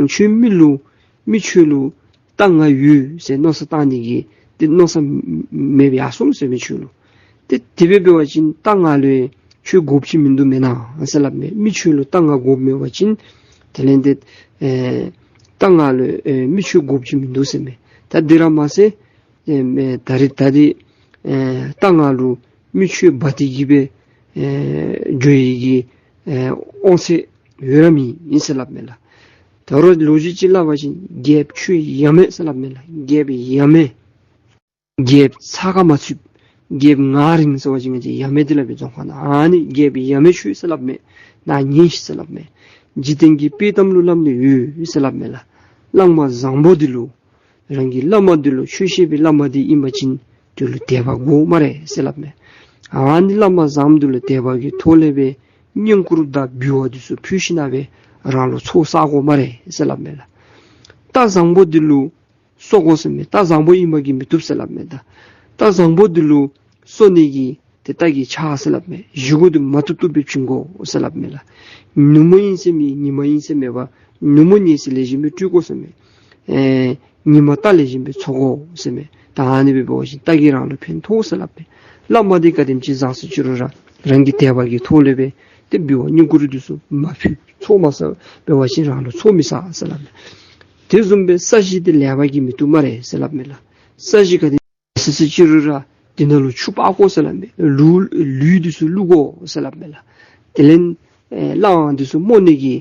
ཁྱོད་མི་ལུ་མི་ཁྱོད་ལུ་རྟ་ང་ཡོད་ཟེར་མནོ་བསམ་བཏང་ནི་གི་ཏེ་མནོ་བསམ་མེདཔ་ཡར་སོང་ཟེར་མས་ཁྱོད་ལུ། ཏེ་དེ་སྦེ་འབད་བ་ཅིན་རྟ་ང་ལུ་ཁྱོད་དགོཔ་ཅིག་མིན་འདུག་མེན་ན་ཟེར་སླབ་མས། མི་ཁྱོད་ལུ་རྟ་ང་དགོཔ་མེད་པ་ཅིན་དེ་ལས་ཏེ་ཨེ་རྟ་ང་ལུ་ཨེ་མི་ཁྱོད་དགོཔ་ཅིག་མིན་འདུག་ཟེར་མས། ད་འདི་ར་མ་ཚད་ཨེ་ཨེ་ད་རེས་ད་འདི་ཨེ་རྟ་ང་ལུ་མི་ཁྱོད་འབག་སྟེ་གི་སྦེ་ཨེ་འགྱོ་ཡི་གི་ཨེ་དབང་ཚད་ཡོད་ར་མེད་ཟེར་སླབ་མས་ལགས། ད་རུང་ལོ་རྒྱུས་ཅིག་སླབ་པ་ཅིན་རྒྱལཔོ་ཁྱོད་ཡ་མེད་ཟེར་སླབ་མས་ལགས། རྒྱལཔོ་ཡ་མེད། རྒྱལཔོ་ཚ་ཁ་མ་ཚུདཔ། རྒྱལཔོ་ངར་རིངམ་ཟེར་བ་ཅིན་ང་བཅས་ཡ་མེད་འདི་སླབ་པའི་རྫོང་ཁ་ནང་ཨ་ནི་རྒྱལཔོ་ཡ་མེད་ཁྱོད་ཟེར་སླབ་མས། ནཱ་ཉན་ཤིག་ཟེར་སླབ་མས། འཇིག་རྟེན་གྱི་དཔེ་གཏམ་ལུ་སླབ་ནི་ཡོད་ཟེར་སླབ་མས་ལགས། བླ་མ་བཟང་པོ་འདི་ལུ་རང་གི་བླ་མ་འདི་ལུ་ཆོས་བཤད་པའི་བླ་མ་འདི་ཨིན་པ་ཅིན་དེ་ལུ་དད་པ་དགོ་སྨ་རེ་ཟེར་སླབ་མས། ཨ་ནི་བླ་མ་བཟངམ་འདི་ལུ་དད་པ་གི་ཐོག་ལས་སྦེ་བསྙེན་བཀུར་དང་འབུལ་བ་འདི་ཚུ་ཕུལ་ཞིནམ་སྦེ་རང་ལུ་ཚོགས་བསག་དགོ་སྨ་རེ་ཟེར་སླབ་མས་ལགས། རྟ་བཟང་པོ་འདི་ལུ་གསོ་དགོ་ཟེར་མས། རྟ་བཟང་པོ་ཨིན་པ་གིས་མི་བཏུབ་ཟེར་སླབ་མས། ད་རྟ་བཟང་པོ་འདི་ལུ་གསོ་ནི་གི་ཏེ་རྟ་གི་ཕྱག་ཟེར་སླབ་མས། བཞེས་སྒོ་འདི་མ་བཏུབ་བཏུབ་སྦེ་བྱིན་དགོ་ཟེར་སླབ་མས་ལགས། ནུབ་མོ་ཨིན་ཟེར་མེད་ཉི་མ་ཨིན་ཟེར་མེད་པར་ནུབ་མོ་ཉལ་ས་ལེགས་ཤོམ་སྦེ་སྤྲོད་དགོ་ཟེར་མས། ཨེ་ཉི་མ་རྟ་ལེགས་ཤོམ་སྦེ་འཚོ་དགོ་ཟེར་མས། ད་ཨ་ནི་སྦེ་འབད་བ་ཅིན་རྟ་གིས་རང་ལུ་ཕན་ཐོགས་ཟེར་སླབ་མས། བླ་མ་འདི་ག་དེམ་ཅིག་བཟང་ཟེར་ཅི་རུང་ར་རང་གི་དད་པ་གི་ཐོག་ལས་སྦེ་ཏེ་འབུལ་བ་བསྙེན་བཀུར་འདི་ཚུ་མ་ཕུལ་ཚོགས་མ་བསག་འབད་བ་ཅིན་རང་ལུ་ཚོགས་མི་བསག་ཟེར་སླབ་མས། དེ་བཟུམ་སྦེ་ས་གཞི་འདི་ལེགས་པ་གིས་མི་བཏུབ་སྨ་རེ་ཟེར་སླབ་མས་ལགས། ས་གཞི་ག་དེ་ཟེར་ཟེར་ཅི་རུང་ར་དེ་ནང་ལུ་ཆུ་སྤར་དགོ་ཟེར་སླབ་མས། ལུད་ལུད་འདི་ཚུ་བླུག་དགོ་ཟེར་སླབ་མས་ལགས། དེ་ལས་ཨེ་གླང་འདི་ཚུ་རྨོ་ནི་གི་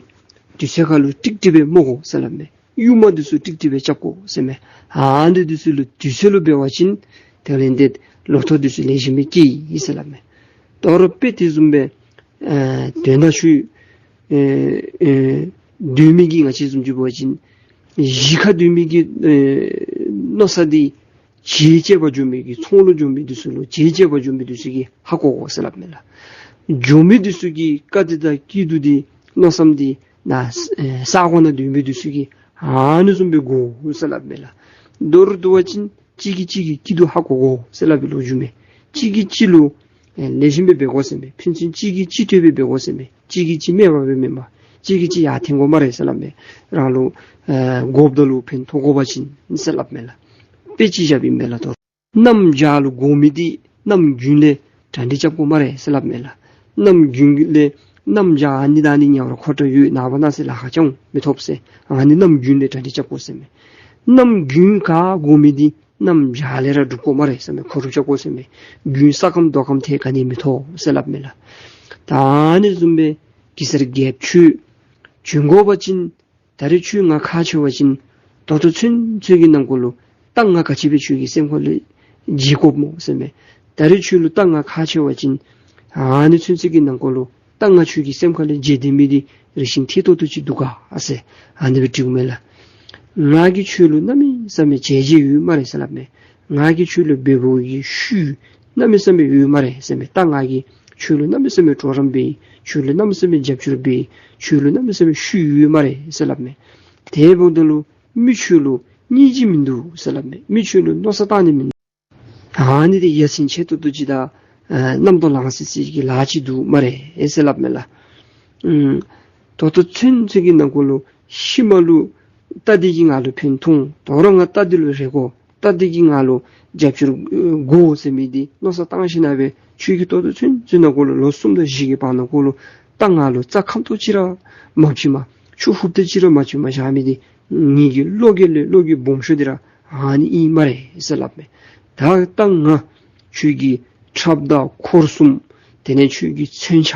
དུས་ཚོད་ཁར་ལུ་ཀྲིག་ཀྲི་སྦེ་རྨོ་དགོ་ཟེར་སླབ་མས། གཡུག་མ་འདི་ཚུ་ཀྲིག་ཀྲི་སྦེ་རྐྱབ་དགོ་ཟེར་མས། ཨ་ནི་འདི་ཚུ་ལུ་དུས་ཚོད་ལུ་འབད་བ་ཅིན་དེ་ལས་ཏེ་ལོ་ཐོག་འདི་ཚུ་ལེགས་ཤོམ་སྦེ་སྐྱེ་ཡི་ཟེར་སླབ་མས། དོ་རུང་དཔེ་དེ་བཟུམ་སྦེ་ཨེ་དོན་དག་ཆུ་ཨེ་ཨེ་སྡོད་མི་གི་ང་བཅས་བཟུམ་ཅིག་འབད་བ་ཅིན་གཞིས་ཁར་སྡོད་མི་གི་ཨེ་མནོ་བསམ་འདི་བྱེལ་བྱེལ་བར་འགྱོ་མི་གི་ཚོང་ལུ་འགྱོ་མི་འདི་ཚུ་ལུ་བྱེལ་བྱེལ་བར་འགྱོ་མི་འདི་ཚུ་གིས་ཧ་གོ་དགོ་ཟེར་སླབ་མས་ལགས། འགྱོ་མི་འདི་ཚུ་གི་དཀའ་སྡུག་དང་སྐྱིད་སྡུག་འདི་མནོ་བསམ་འདི་ནཱ་ས་ས་གོ་ནང་སྡོད་མི་འདི་ཚུ་གིས་ཨ་ནི་བཟུམ་སྦེ་གོ་ཟེར་སླབ་མས་ལགས། མདོར་བསྡུ་བ་ཅིན་གཅིག་གིས་གཅིག་གི་སྐྱིད་སྡུག་ཧ་གོ་དགོ་ཟེར་སླབ་པའི་ལོ་རྒྱུས་མས། གཅིག་གིས་གཅིག་ལུ་ཨེ་ལེགས་ཤོམ་སྦེ་འབད་དགོ་ཟེར་མས། ཕན་ཚུན་གཅིག་གིས་གཅིག་ལྟོས་སྦེ་འབད་དགོ་ཟེར་མས། གཅིག་གིས་གཅིག་སྨད་པ་སྦེ་མེན་པར་གཅིག་གིས་གཅིག་ཡར་འཐེན་དགོ་སྨ་རེ་ཟེར་སླབ་མས། རང་ལུ་ཨེ་དགོཔ་ད་ལུ་ཕན་ཐོགས་དགོ་པ་ཅིན་ཟེར་སླབ་མས་ལགས། དཔེ་ཅིག་བཞགཔ་ཨིན་པས་ལགས། དོ་རུང་གནམ་བྱཱར་ལུ་དགོ་མི་འདི་གནམ་དགུན་ལས་གྲ་སྒྲིག་རྐྱབ་དགོ་སྨ་རེ་ཟེར་སླབ་མས་ལགས། གནམ་དགུན་ལས་གནམ་བྱཱར་ཨ་ནི་དང་ཨ་ནི་ཉ་རོ་ཁོ་ཏྲ་ཡོད་ནངས་པ་གནངས་ཚེ་ལཱ་ཁག་ཅང་མི་ཐོབ་ཟེར། ཨ་ནི་གནམ་དགུན་ལས་གྲ་སྒྲིག་རྐྱབ་དགོ་ཟེར་མས། གནམ་དགུན་ག་དགོ་མི་འདི་གནམ་བྱཱར་ལས་ར་སྒྲུབ་དགོ་སྨ་རེ་ཟེར་མས། ཁོ་རུ་རྐྱབ་དགོ་ཟེར་མས། དགུན་ས་ཁམས་རྡོ་ཁམས་ཐད་ག་ནི་མི་ཐོབ་ཟེར་སླབ་མས་ལགས། ད་ཨ་ནི་བཟུམ་སྦེ་གེ་སར་རྒྱལཔོ་ཁྱོད་བྱོན་དགོ་པ་ཅིན་ད་རེས་ཁྱོད་ང་ཁག་ཆེ་བ་ཅིན་ད་ལྟོ་ཚུན་ཚོད་ཀྱི་ནང་འཁོད་ལུ་རྟ་ང་ག་ཅི་སྦེ་ཁྱོད་ཀྱི་སེམས་ཁ་ལས་བརྗེད་དགོཔ་སྨོ་ཟེར་མས། ད་རེས་ཁྱོད་ལུ་རྟ་ང་ཁག་ཆེ་བ་ཅིན་ཨ་ནི་ཚུན་ཚོད་ཀྱི་ནང་འཁོད་ལུ་རྟ་ང་ཁྱོད་ཀྱི་སེམས་ཁ་ལས་བརྗེད་སྡོད་མི་འདི་རེ་ཞིག་ཐེ་ཏོག་ཏོ་ཅིག་འདུག་ག་ཨ་ཟེར་ཨ་ནི་སྦེ་དྲིཝ་མས་ལགས། ང་གིས་ཁྱོད་ལུ་གནམ་མེད་ས་མེད་བྱས་རྗེས་ཡོད་སྨ་རེ་ཟེར་སླབ་མས། ང་གིས་ཁྱོད་ལུ་འབད་བའི་གི་ཤུལ་གནམ་མེད་ས་མེད་ཡོད་སྨ་རེ་ཟེར་མས། ད་ང་གིས་ཁྱོད་ལུ་གནམ་མེད་ས་མེད་གྲོགས་རམ་འབད་ཡི། ཁྱོད་ལུ་གནམ་མེད་ས་མེད་རྒྱབ་སྐྱོར་འབད་ཡི། ཁྱོད་ལུ་གནམ་མེད་ས་མེད་ཤུལ་ཡོད་སྨ་རེ་ཟེར་སླབ་མས། དེ་འབདཝ་ད་ལུ་མི་ཁྱོད་ལུ་སྙིང་རྗེ་མིན་འདུག་ཟེར་སླབ་མས། མི་ཁྱོད་ལུ་མནོ་བསམ་བཏང་ནི་མིན་ ཨ་ནི་འདི་ཡ་མཚན་ཆེ་ཏོག་ཏོ་ཅིག་དང་ཨ་རྣམ་རྟོག་ལངས་སི་སི་གི་ལཱ་ཅིག་འདུག་སྨ་རེ་ཟེར་སླབ་མས་ལགས། ཨུམ། ད་ལྟོ་ཚུན་ཚོད་ཀྱི་ནང་འཁོད་ལུ་ཤུལ་མ་ལུ་རྟ་འདི་གིས་ང་ལུ་ཕན་ཐོགས། དོ་རུང་ང་རྟ་འདི་ལུ་རེ་དགོ། རྟ་འདི་གིས་ང་ལུ་རྒྱབ་སྐྱོར་དགོ་ཟེར་མི་འདི་མནོ་བསམ་བཏང་ཞིནམ་ལས་ཁྱོད་ཀྱིས་ད་ལྟོ་ཚུན་ཚོད་ནང་འཁོད་ལུ་ལོ་གསུམ་དང་བཞི་གི་བར་ན་འཁོད་ལུ་རྟ་ང་ལུ་རྩྭ་ཁམ་ཏོག་ཅིག་ར་མ་བྱིན་མ། ཆུ་ཧུབ་ཏོག་ཅིག་ར་མ་བྱིན་མ་བཞག་མི་འདི་ངེ་གི་བློ་འགེལ་ལུ་བློ་འགེལ་སྦོམ་ཤོས་འདི་ར་ཨ་ནི་ཨིན་སྨ་རེ་ཟེར་སླབ་མས། ད་རྟ་ང་ཁྱོད་ཀྱི་ཁྲབ་དང་འཁོར་གསུམ་དེ་ལས་ཁྱོད་ཀྱི་མཚོན་ཆ་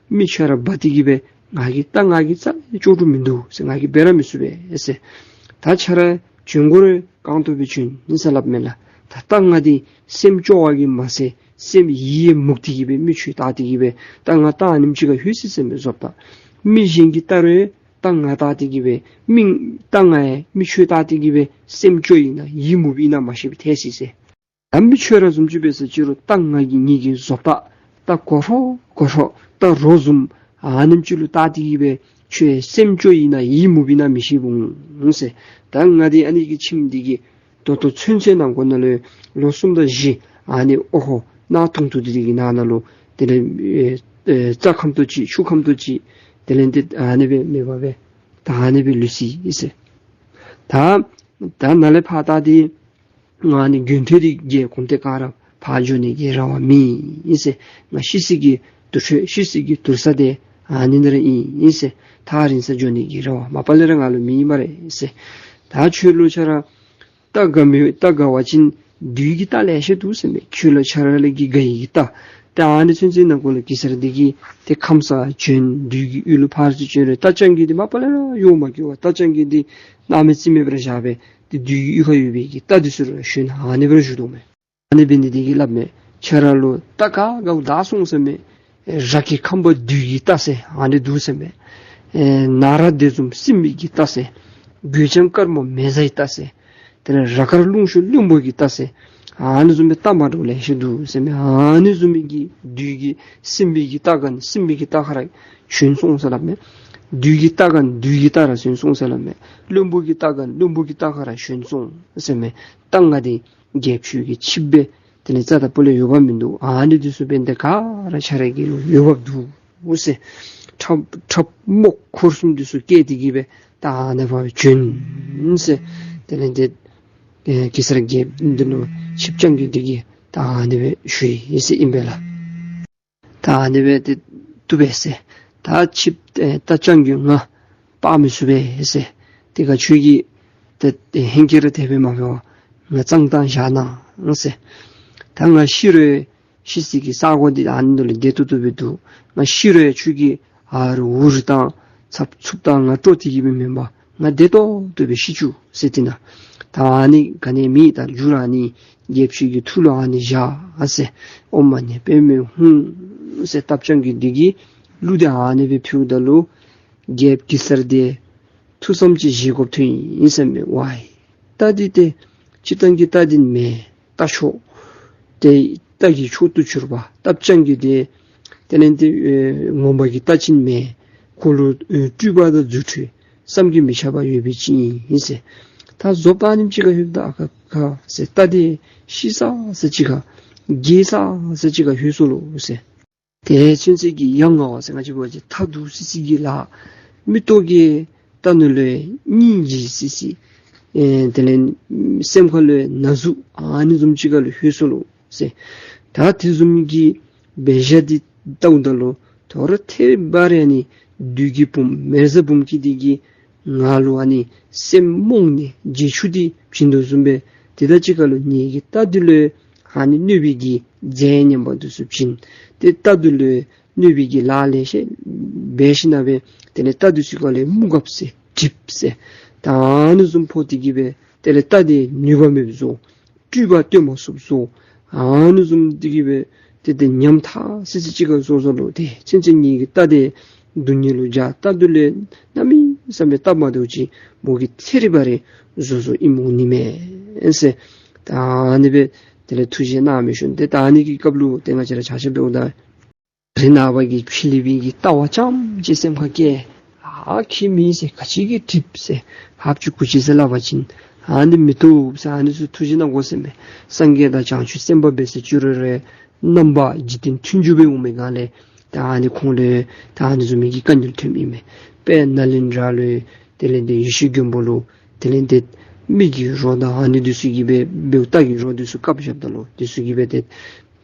མི་ཁྱོད་ར་འབག་སྟེ་གི་སྦེ་ང་གིས་རྟ་ང་གིས་རྩ་ལས་སྐྱོར་དོ་མིན་འདུག་ཟེར། ང་གིས་འབད་ར་མི་ཚུགས་པས་ཟེར། ད་ཁྱོད་ར་བྱོན་དགོ་རུང་གང་ཐུབ་སྦེ་བྱོན་ཟེར་སླབ་མས་ལགས། ད་རྟ་ང་འདི་སེམས་སྐྱོ་བ་གིས་མ་ཚད་སེམས་ཡིད་མུག་སྟེ་གི་སྦེ་མི་ཁྱོད་བལྟ་སྟེ་གི་སྦེ་རྟ་ང་རྟ་ཨ་ནེམ་ཅིག་ཁར་ལྷོད་ཅི་ཟེར་མས་བཟོ་ལྟ། མི་གཞན་གྱིས་བལྟ་རུང་རྟ་ང་བལྟ་སྟེ་གི་སྦེ་མི་རྟ་ང་ཡང་མི་ཁྱོད་བལྟ་སྟེ་གི་སྦེ་སེམས་སྐྱོ་ཨིན་ན་ཡིད་མུག་ཨིན་ན་མ་ཤེས་པར་ཐལ་ཅི་ཟེར། ད་མི་ཁྱོད་ར་བཟུམ་ཅིག་འབད་ཟེར་ཅི་རུང་རྟ་ང་གིས་ངེ་གི་བཟོ་ལྟ་རྟ་གོ་ཧྲོ་གོ་ཧྲོ་རྟ་རོ་བཟུམ་ཨ་ནེམ་ཅིག་ལུ་བལྟ་སྟེ་གི་སྦེ་ཁྱོད་སེམས་སྐྱོ་ཨིན་ན་ཡིད་མུག་ཨིན་ན་མི་ཤེས་འོང་ཟེར། ད་ང་འདི་ཨ་ནི་གི་ཁྱིམ་འདི་གི་ད་ལྟོ་ཚུན་ཚོད་ནང་འཁོད་ནང་ལུ་ལོ་གསུམ་དང་བཞི་ཨ་ནི་ཨོ་ཧོ་གནག་དུང་དུ་འདི་གི་ནང་ན་ལུ་དེ་ལས་ཨེ་ཨེ་རྩྭ་ཁམ་ཏོག་ཅིག་ཆུ་ཁམ་ཏོག་ཅིག་དེ་ལས་འདི་ཨ་ནི་སྦེ་མེད་པར་སྦེ་ད་ཨ་ནི་སྦེ་ལུས་ཅི་ཟེར། ད་ད་ནཱ་ལས་ཕར་ད་འདི་ང་ནི་དགོན་སྡེ་འདི་གི་གོམ་སྟབས་གང་ར་ཕར་འགྱོ་ནི་གི་རེ་བ་མེད་ཟེར། ང་ཤི་སི་གི་དུར་ཁྲོད་ཤི་སི་གི་དུར་ས་འདི་ཨ་ནི་འདི་ར་ཨིན་ཟེར། ཐག་རིང་ས་འགྱོ་ནི་གི་རེ་བ་མ་པ་ལས་ར་ང་ལུ་མེད་སྨ་རེ་ཟེར། ད་ཁྱོད་ལུ་ཁྱོད་ར་རྟ་དགའ་མི་རྟ་དགའ་བ་ཅིན་བདུད་ཀྱི་རྟ་ལེ་ཤ་འདུག་ཟེར་མས། ཁྱོད་ལུ་ཁྱོད་ར་ལུ་གི་དགའ་ཡི་གི་རྟ། ད་ཨ་ནི་ཚུན་ཚོད་ནང་འཁོད་ལུ་གེ་སར་འདི་གིས་ཏེ་ཁམས་སངས་བྱོན་བདུད་ཀྱི་ཡུལ་ལུ་ཕར་ཚུར་བྱོན་རུང་རྟ་རྐྱང་རྒོད་འདི་མ་པ་ལས་ར་གཡོག་མ་བཀོལ་བར་རྟ་རྐྱང་རྒོད་འདི་གནམ་མེད་ས་མེད་སྦེ་ར་བཞག་སྦེ་ཏེ་བདུད་ཀྱི་ཡུལ་ཁར་ཡོད་པའི་གི་རྟ་འདི་ཚུ་ར་ཞོན་ཨ་ནི་སྦེ་ར་བཞུགས་དོ་མས། ཨ་ནི་འབད་ནི་འདི་གིས་སླབ་མས། ཁྱོད་ར་ལུ་རྟ་ག་དགའཝ་བདའ་སོང་ཟེར་མས། ར་གི་ཁམ་པ་བདུད་ཀྱི་རྟ་ཟེར་ཨ་ནི་འདུག་ཟེར་མས། ཨེ་ནགས་ར་དེ་བཟུམ་སྲིན་པོའི་གི་རྟ་ཟེར། གོས་ལྗང་དཀར་མོ་མེ་བཟའི་རྟ་ཟེར། དེ་ལས་ར་དཀར་རླུང་ཤུགས་བློན་པོ་གི་རྟ་ཟེར། ཨ་ནི་བཟུམ་མའི་རྟ་མ་འདྲཝ་ལེ་ཤ་འདུག་ཟེར་མས། ཨ་ནི་བཟུམ་མའི་གི་བདུད་ཀྱི་སྲིན་པོའི་གི་རྟ་ག་ནི་སྲིན་པོའི་གི་རྟ་ཁར་ར་ཞོན་སོང་ཟེར་སླབ་མས། བདུད་ཀྱི་རྟ་ག་ནི་བདུད་ཀྱི་རྟ་ར་ཞོན་སོང་ཟེར་སླབ་མས། བློན་པོ་གི་རྟ་ག་ནི་བློན་པོ་གི་རྟ་ཁར་ར་ཞོན་སོང་ཟེར་མས། རྟ་ང་འདི་རྒྱལཔོ་ཁྱོད་ཀྱི་ཆིབས་སྦེ་དེ་ལས་རྩ་དང་སྤུ་ལས་འོས་འབབ་མིན་འདུག། ཨ་ནི་འདི་ཚུ་འབདན་ཏེ་ག་ར་ཁྱོད་ར་གི་ལུ་འོས་འབབ་འདུག་ཟེར། ཁྲབ་ཁྲབ་རྨོག་འཁོར་གསུམ་འདི་ཚུ་བཀལ་ཏེ་གི་སྦེ་ད་ཨ་ནི་སྦེ་བྱོན་ཟེར། དེ་ལས་འདི་ཨེ་གེ་སར་རྒྱལཔོ་འདི་ལུ་ཆིབས་རྐྱང་རྒོད་འདི་གིས་ད་ཨ་ནི་སྦེ་ཞུ་ཡི་ཟེར་ཨིན་པས་ལགས། ད་ཨ་ནི་སྦེ་ཏེ་བཏུབ་པས་ཟེར། ད་ཆིབས་ཨེ་རྟ་རྐྱང་རྒོད་ང་འཕག་མི་ཚུགས་པས་ཟེར། དེ་ཁར་ཁྱོད་ཀྱིས་ཏེ་ཧེང་སྐལ་ར་དེ་སྦེ་མ་འབད་བར་ང་གཙང་བཏང་བཞག་གནང་ཟེར། ད་ང་ཤི་རུང་ཤི་སའི་གི་ས་གོ་འདི་ཨ་ནི་ལུ་བདེ་ཏོག་ཏོ་སྦེ་འདུག། ང་ཤི་རུང་ཁྱོད་ཀྱིས་ཨ་རུ་འུ་རུ་བཏང་ཚབ་ཚུབ་བཏང་ང་དཀྲོག་སྟེ་གི་སྦེ་མེན་པར་ང་བདེ་ཏོག་ཏོ་སྦེ་ཤི་བཅུག་ཟེར། དེ་ན་ད་ཨ་ནི་ག་ནི་མེད། ད་མཇུག་ར་ཨ་ནི་རྒྱལཔོ་ཁྱོད་ཀྱི་ཐུགས་ལུ་ཨ་ནི་བཞག་ཟེར། ཨོཾ་མ་ཎི་པདྨེ་ཧཱུྃ་ཟེར། རྟ་རྐྱང་རྒོད་འདི་གི་གླུ་འདི་ཨ་ནི་སྦེ་ཕུལཝ་ད་ལུ་རྒྱལཔོ་གེ་སར་འདི་ཐུགས་བསམ་ཅིག་བཞེས་དགོཔ་ཐོན་ཡི་ཟེར་མས། ཝའི་རྟ་འདི་ཏེ་སྤྱིར་བཏང་གི་རྟ་འདི་མེན། རྟ་མཆོག་ཏེ་རྟ་གི་མཆོག་ཏུ་གྱུར་པ་རྟ་རྐྱང་རྒོད་འདི་དེ་ལས་འདི་ཨེ་ངོ་མ་གི་རྟ་ཅིག་མེན། ཁོ་ལུ་ཨེ་སྤྲུལ་པ་དང་རྫུ་འཕྲུལ་བསམ་གྱིས་མི་ཁྱབ་པ་ཡོད་པའི་ཅིག་ཨིན་ཟེར། ད་བཟོ་ལྟ་ཨ་ནེམ་ཅིག་ཁར་ལྷོདཔ་ད་ཨ་ཁ་ཁ་ཟེར་རྟ་འདི་ཤི་ས་ས་ཅིག་ཁར་རྒས་ས་ས་ཅིག་ཁར་ལྷོད་སོ་ལོ་ཟེར། དེ་ཚུན་ཚོད་ཀྱི་ཡ་ང་བ་ཟེར་ང་བཅས་འབད་བ་ཅིན་ཐ་དུ་སི་སི་གི་ལཱ་མིག་ཏོ་གིས་བལྟ་ནི་ལུ་སྙིང་རྗེ་སི་སི་ཨེ་དེ་ལས་སེམས་ཁ་ལུ་ན་ཟུག་ཨ་ནི་བཟུམ་ཅིག་ཁར་ལུ་ལྷོད་སོ་ལོ་ཟེར། ད་དེ་བཟུམ་གྱི་འབད་བཞག་འདི་བལྟཝ་ད་ལུ་དོ་རུང་ཐད་རི་བ་རི་ཨ་ནི་བདུད་ཀྱི་བུམོ་མེ་བཟའ་འབུམ་སྐྱིད་འདི་གིས་ང་ལུ་ཨ་ནི་སེམས་རྨོངས་ནི་བརྗེད་ཆུ་འདི་བྱིན་དོ་བཟུམ་སྦེ་དེ་དང་གཅིག་ཁར་ལུ་ངེ་གི་རྟ་འདི་ལུ་ཨ་ནི་གནོད་པའི་གི་རྫས་ངན་པ་འདི་ཚུ་བྱིན། ཏེ་རྟ་འདི་ལུ་གནོད་པའི་གི་ལཱ་ལེ་ཤ་འབད་ཞིནམ་ལས་དེ་ལས་རྟ་འདི་ཚུ་ག་ལས་རྨུགས་གབ་ཟེར་གྲིབ་ཟེར་ད་ཨ་ནི་བཟུམ་ཕོག་སྟེ་གི་སྦེ་དེ་ལས་རྟ་འདི་ནུས་པ་མེདཔ་བཟོ། སྤྲུལ་པ་སྟོན་མ་ཚུགསཔ་བཟོ། ཨ་ནི་བཟུམ་སྟེ་གི་སྦེ་ཏེ་ཏེ་ཉམ་ཐག་སི་སི་ཅིག་ཁར་བཟོ་བཟོ་ལོ། ཏེ་ཚུན་ཚོད་ངེ་གི་རྟ་འདི་སྡུག་བསྔལ་ལུ་བྱ། རྟ་འདི་ལུ་གནམ་མེད་ས་མེད་སྟབས་མ་བདེཝ་ཅིག་མོ་གིས་ཐད་རི་བ་རི་བཟོ་བཟོཝ་ཨིནམ་འོང་ནི་མས་ཟེར། ད་ཨ་ནི་སྦེ་དེ་ལས་ཐུགས་བཞེད་གནང་མི་ཤུལ་ཏེ་ད་ཨ་ནི་གི་སྐབས་ལུ་ཏེ་ང་བཅས་ར་ཆ་ཁྱབ་འབདཝ་ད་རི་ནང་པ་གི་ཕྱི་གླིང་པའི་གི་ལྟ་བ་ཙམ་ཅིག་སེམས་ཁར་སྐྱེ། ཨ་ཁྱད་མེད་ཟེར། ག་ཅི་གིས་གྲིབ་ཟེར། ཧབ་ཅིག་གུ་ཅིག་ཟེར་སླབ་པ་ཅིན་ ཨ་ནི་མི་བཏུབ་ཟེར་ཨ་ནི་ཚུ་ཐུགས་རྗེ་གནང་དགོ་ཟེར་མས། སངས་རྒྱས་དང་བྱང་ཆུབ་སེམས་དཔའ་འབད་ཟེར་བཅུག་རུང་ར་རྣམ་པ་འཇིག་རྟེན་མཐུན་འཇུག་སྦེ་འོང་མི་ག་ལས་ད་ཨ་ནི་ཁོང་ལུ་ད་ཨ་ནི་བཟུམ་མའི་གི་དཀའ་ངལ་ཐོནམ་ཨིན་མས། དཔལ་ནཱ་ལེནྡྲ་ལུ་དེ་ལས་ཏེ་ཡེ་ཤེས་མགོན་པོ་ལུ་དེ་ལས་ཏེ་མི་གི་རོ་དང་ཨ་ནི་འདི་ཚུ་གིས་སྦེ་འབདཝ་སྟག་གི་རོ་འདི་ཚུ་བཀབ་བཞགཔ་ད་ལུ་འདི་ཚུ་གིས་སྦེ་ཏེ་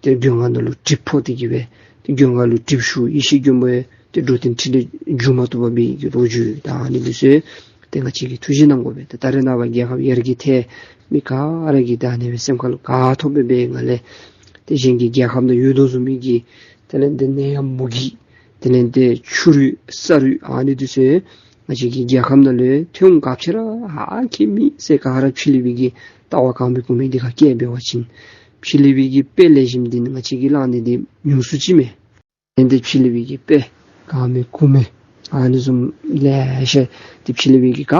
ཏེ་མགོན་ཁང་ནང་ལུ་གྲིབ་ཕོག་སྟེ་གིས་སྦེ་ཏེ་མགོན་ཁང་ལུ་གྲིབ་ཞུགས། ཡེ་ཤེས་མགོན་པོ་ཡང་ཏེ་འགྲོ་དོན་འཕྲིན་ལས་འཇུག་མ་བཏུབ་པར་སྦེ་གི་ལོ་རྒྱུས་ད་ཨ་ནི་འདི་ཚུ་ཏེ་ང་བཅས་ཀྱིས་ཐུགས་རྗེ་གནང་དགོ་པས། ཏེ་ད་རེས་ནངས་པ་རྒྱལ་ཁབ་ཡར་རྒྱས་ཐལ། མི་ག་ར་གིས་ད་ཨ་ནི་སྦེ་སེམས་ཁ་ལུ་ག་ཐོབ་སྦེ་འབད་ང་ལས་ཏེ་གཞན་གྱི་རྒྱལ་ཁབ་ནང་ཡོད་དོ་བཟུམ་མའི་གི་དེ་ལས་ཏེ་ནད་ཡམས་མུ་གེ་དེ་ལས་ཏེ་ཆུ་རུད་ས་རུད་ཨ་ནི་འདི་ཚུ་ང་བཅས་ཀྱི་རྒྱལ་ཁབ་ནང་ལུ་ཐོན་འོང་ག་ཅི་ར་ཧ་གོ་མི་ཟེར་ག་ར་ཕྱི་གླིང་པའི་གི་ལྟ་བ་གང་མེད་གུ་མེད་འདི་ཁར་བཀལ་འབད་བ་ཅིན་ཕྱི་གླིང་པའི་གི་དཔེ་ལེགས་ཤོམ་འདི་ནི་ང་བཅས་ཀྱིས་བླངས་ནི་འདི་ཉུང་སུ་ཅིག་མས། ཏེ་ཕྱི་གླིང་པའི་གི་དཔེ་གང་མེད་གུ་མེད་ཨ་ནི་བཟུམ་ལེ་ཤ་ཏེ་ཕྱི་གླིང་པའི་གི་ག་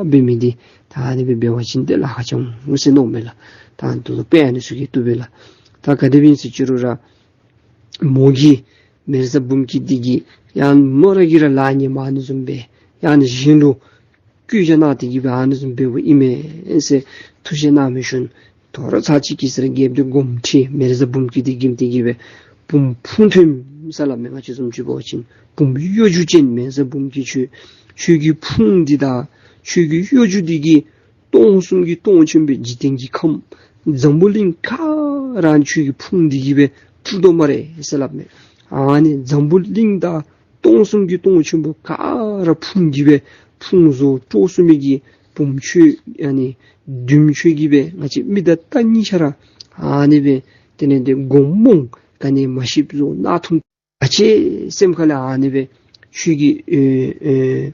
འབད་མི་འདི་ད་ཨ་ནི་སྦེ་འབད་བ་ཅིན་ཏེ་ལཱ་ཁག་ཅིག་འོང་ཟེར་མནོཝ་མས་ལགས། ད་ཨ་ནི་ད་ལྟོ་དཔེ་ཨ་ནི་ཚུ་གིས་བཏུབ་པས་ལགས། ད་ག་དེ་སྦེ་ཨིན་ཟེར་བཅུག་རུང་ར་མོ་གིས་མེ་བཟའ་འབུམ་སྐྱིད་འདི་གིས་ཡང་མོ་ར་གིས་ར་ལཱ་ངན་པ་ཨ་ནི་བཟུམ་སྦེ་ཡང་ན་གཞན་ལུ་བཀོད་རྒྱ་གནང་སྟེ་གིས་སྦེ་ཨ་ནི་བཟུམ་འབདཝ་ཨིན་མས་ཟེར་ཐུགས་བཞེད་གནང་མི་ཤོང་། དོ་རུང་ཚར་གཅིག་གེ་སར་རྒྱལཔོ་འདི་དགོངསམ་ཁྲེལ། མེ་བཟའ་འབུམ་སྐྱིད་འདི་གིས་འདི་གིས་སྦེ་བུམོ་ཕུང་ཐོནམ་ཟེར་སླབ་མས། ང་བཅས་བཟུམ་ཅིག་འབད་བ་ཅིན་བུམོ་གཡོ་སྒྱུ་ཅན་མེ་བཟའ་འབུམ་སྐྱིད་ཁྱོད་ཁྱོད་ཀྱི་ཕུང་འདི་དང་ཁྱོད་ཀྱི་གཡོ་སྒྱུ་འདི་གིས་སྟོང་གསུམ་གྱི་སྟོང་ཆེན་པོའི་འཇིག་རྟེན་གྱི་ཁམས་འཛམ་བུ་གླིང་ག་ར་ཁྱོད་ཀྱི་ཕུང་འདི་གིས་སྦེ་འཁྲུག་དོ་སྨ་རེ་ཟེར་སླབ་མས། ཨ་ནི་འཛམ་བུ་གླིང་དང་སྟོང་གསུམ་གྱི་སྟོང་ཆེན་པོ་ག་ར་ཕུང་གིས་སྦེ་ཕུང་བཟོ་དཀྲོག་ཚུགས་མི་གི་བུམོ་ཁྱོད་ཨ་ནི་བདུདམོ་ཁྱོད་ཀྱིས་སྦེ་ང་བཅས་མི་དང་རྟ་གཉིས་ཆ་ར་ཨ་ནི་སྦེ་དེ་ལས་ཏེ་མགོ་རྨོངས་ག་ནི་མ་ཤེསཔ་བཟོ་གནག་ཐུམ་ཨ་ཙི་སེམས་ཁ་ལས་ཨ་ནི་སྦེ་ཁྱོད་ཀྱིས་ཨེ་ཨེ་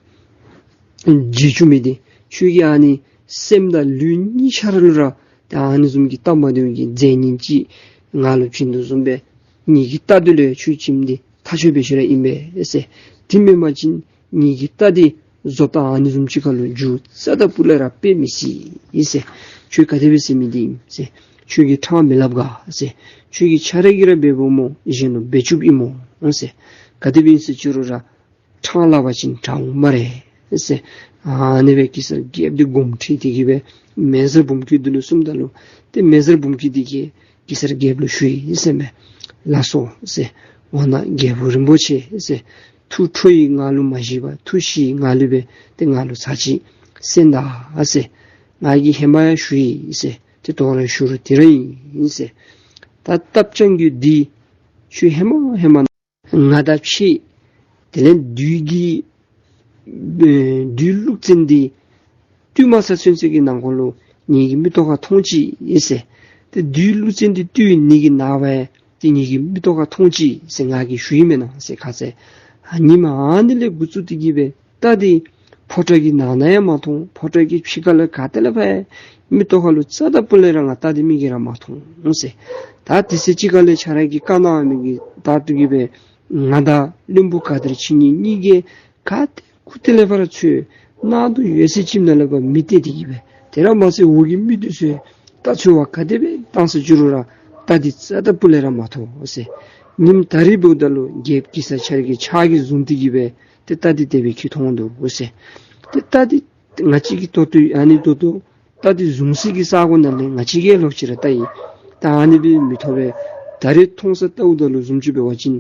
བྱེད་བཅུག་མི་འདི་ཁྱོད་ཀྱི་ཨ་ནི་སེམས་དང་ལུས་གཉིས་ཆ་ར་ལུ་ར་ཏེ་ཨ་ནི་བཟུམ་གྱི་སྟབས་མ་བདེཝ་གི་མཛེ་ནད་ཅིག་ང་ལུ་བྱིན་དོ་བཟུམ་སྦེ་ངེ་གི་རྟ་འདི་ལུ་ཡང་ཁྱོད་བྱིནམ་འདི་ཐག་ཆོད་སྦེ་ཤེས་ར་ཨིན་པས་ཟེར། དེ་མེན་པ་ཅིན་ངེ་གི་རྟ་འདི་བཟོ་ལྟ་ཨ་ནི་བཟུམ་ཅིག་ཁར་ལུ་འགྱུར་རྩ་དང་སྤུ་ལས་ར་དཔེ་མི་སྲིད་ཟེར། ཁྱོད་ག་དེ་སྦེ་ཟེར་མི་འདི་ཨིན་ཟེར། ཁྱོད་ཀྱིས་ཕྲང་མི་སླབ་ག་ཟེར། ཁྱོད་ཀྱིས་ཁྱོད་ར་གིས་ར་འབདཝ་སྨོ། གཞན་ལུ་འབད་བཅུགཔ་ཨིན་སྨོ་ཟེར། ག་དེ་སྦེ་ཨིན་ཟེར་བཅུག་རུང་ར་ཕྲང་སླབ་པ་ཅིན་དྲག་འོང་སྨ་རེ་ཟེར། ཨ་ནི་སྦེ་གེ་སར་རྒྱལཔོ་འདི་དགོངསམ་ཁྲེལ་ཏེ་གིས་སྦེ་མེ་བཟའ་འབུམ་སྐྱིད་འདི་ལུ་གསུངམ་ད་ལུ་ཏེ་མེ་བཟའ་འབུམ་སྐྱིད་འདི་གིས་གེ་སར་རྒྱལཔོ་ལུ་ཞུ་ཡི་ཟེར་མས། ལགས་སོ་ཟེར། འོ་ན་རྒྱལ་པོ་རིན་པོ་ཆེ་ཟེར། ཐུགས་ཁྲོ་ཡི་ང་ལུ་མ་ཞུ་བར་ཐུགས་ཞི་ཡི་ང་ལུ་སྦེ་ཏེ་ང་ལུ་ཚར་གཅིག་གསན་ད་ཟེར། ང་གིས་ཧེ་མ་ཡང་ཞུ་ཡི་ཟེར། ཏེ་དོ་རུང་ཞུ་རུང་དེ་ར་ཨིན་ཟེར། ད་སྟབས་ཅང་གི་འདི་ཁྱོད་ཧེ་མ་ཧེ་མ་ང་དང་ཕྱད་དེ་ལས་བདུད་ཀྱི་ཨེ་བདུད་ཀླུ་བཙན་འདི་བཏུལ་མ་ཚར་ཚུན་ཚོད་ཀྱི་ནང་འཁོད་ལུ་ངེ་གི་མིག་ཏོ་ཁར་མཐོང་ཅི་ཟེར། ཏེ་བདུད་ཀླུ་བཙན་འདི་བཏུལ་ནི་གི་ནངས་པ་ཡང་ཏེ་ངེ་གི་མིག་ཏོ་ཁར་མཐོང་ཅི་ཟེར་ང་གིས་ཞུ་ཡི་མེན་ན་ཟེར་ཁ་ཟེར། ཨ་ཉིནམ་ཨ་ནི་ལས་འགོ་བཙུགས་ཏེ་གིས་སྦེ་རྟ་འདི་ཕོ་བྲང་གི་ནང་ན་ཡང་མ་མཐོང་། ཕོ་བྲང་གི་ཕྱི་ཁ་ལས་ག་ཏེ་ལས་ཕར་མིག་ཏོ་ཁར་ལུ་རྩ་དང་སྤུ་ལས་ར་ང་རྟ་འདི་མིག་གིས་ར་མ་མཐོང་ཟེར། ད་དེ་ཚེ་ཅིག་ཁ་ལས་ཁྱོད་ར་གིས་བཀའ་གནང་མི་གི་ད་ལྟོ་གིས་སྦེ་ང་དང་བློན་པོ་ག་དེར་ཕྱིན་ནི་གཉིས་ཀྱིས་ག་ཏེ་གུ་ཏེ་ལས་ཕར་ཚུར་ནང་དུ་ཡོད་ཚད་ཅིག་ནང་ལས་ཕར་མི་སྟེར་ཏེ་གིས་སྦེ་དེ་ར་མ་ཚད་འོག་གི་མི་འདི་ཚུ་རྟ་འཚོལ་བར་ག་དེ་སྦེ་བཏང་ཟེར་བཅུག་རུང་ར་རྟ་འདི་རྩ་དང་སྤུ་ལས་ར་མ་ཐོབ་ཟེར། ཉིནམ་ད་རིས་འབདཝ་ད་ལུ་རྒྱལཔོ་གེ་སར་ཁྱོད་ར་གི་ཕྱག་གིས་བཟུང་སྟེ་གིས་སྦེ་ཏེ་རྟ་འདི་དེ་སྦེ་ཁྱོད་མཐོང་དོ་ཟེར། ཏེ་རྟ་འདི་ང་བཅས་ཀྱིས་ད་ལྟོ་ཨ་ནི་ད་ལྟོ་རྟ་འདི་བཟུང་སའི་གི་ས་གོ་ནང་ལས་ང་བཅས་ཀྱིས་ལོག་ཅི་ར་བལྟ་ཡི། ད་ཨ་ནི་སྦེ་མི་ཐོབ་པས། ད་རིས་མཐོང་ས་བལྟཝ་ད་ལུ་བཟུམ་ཅིག་འབད་བ་ཅིན་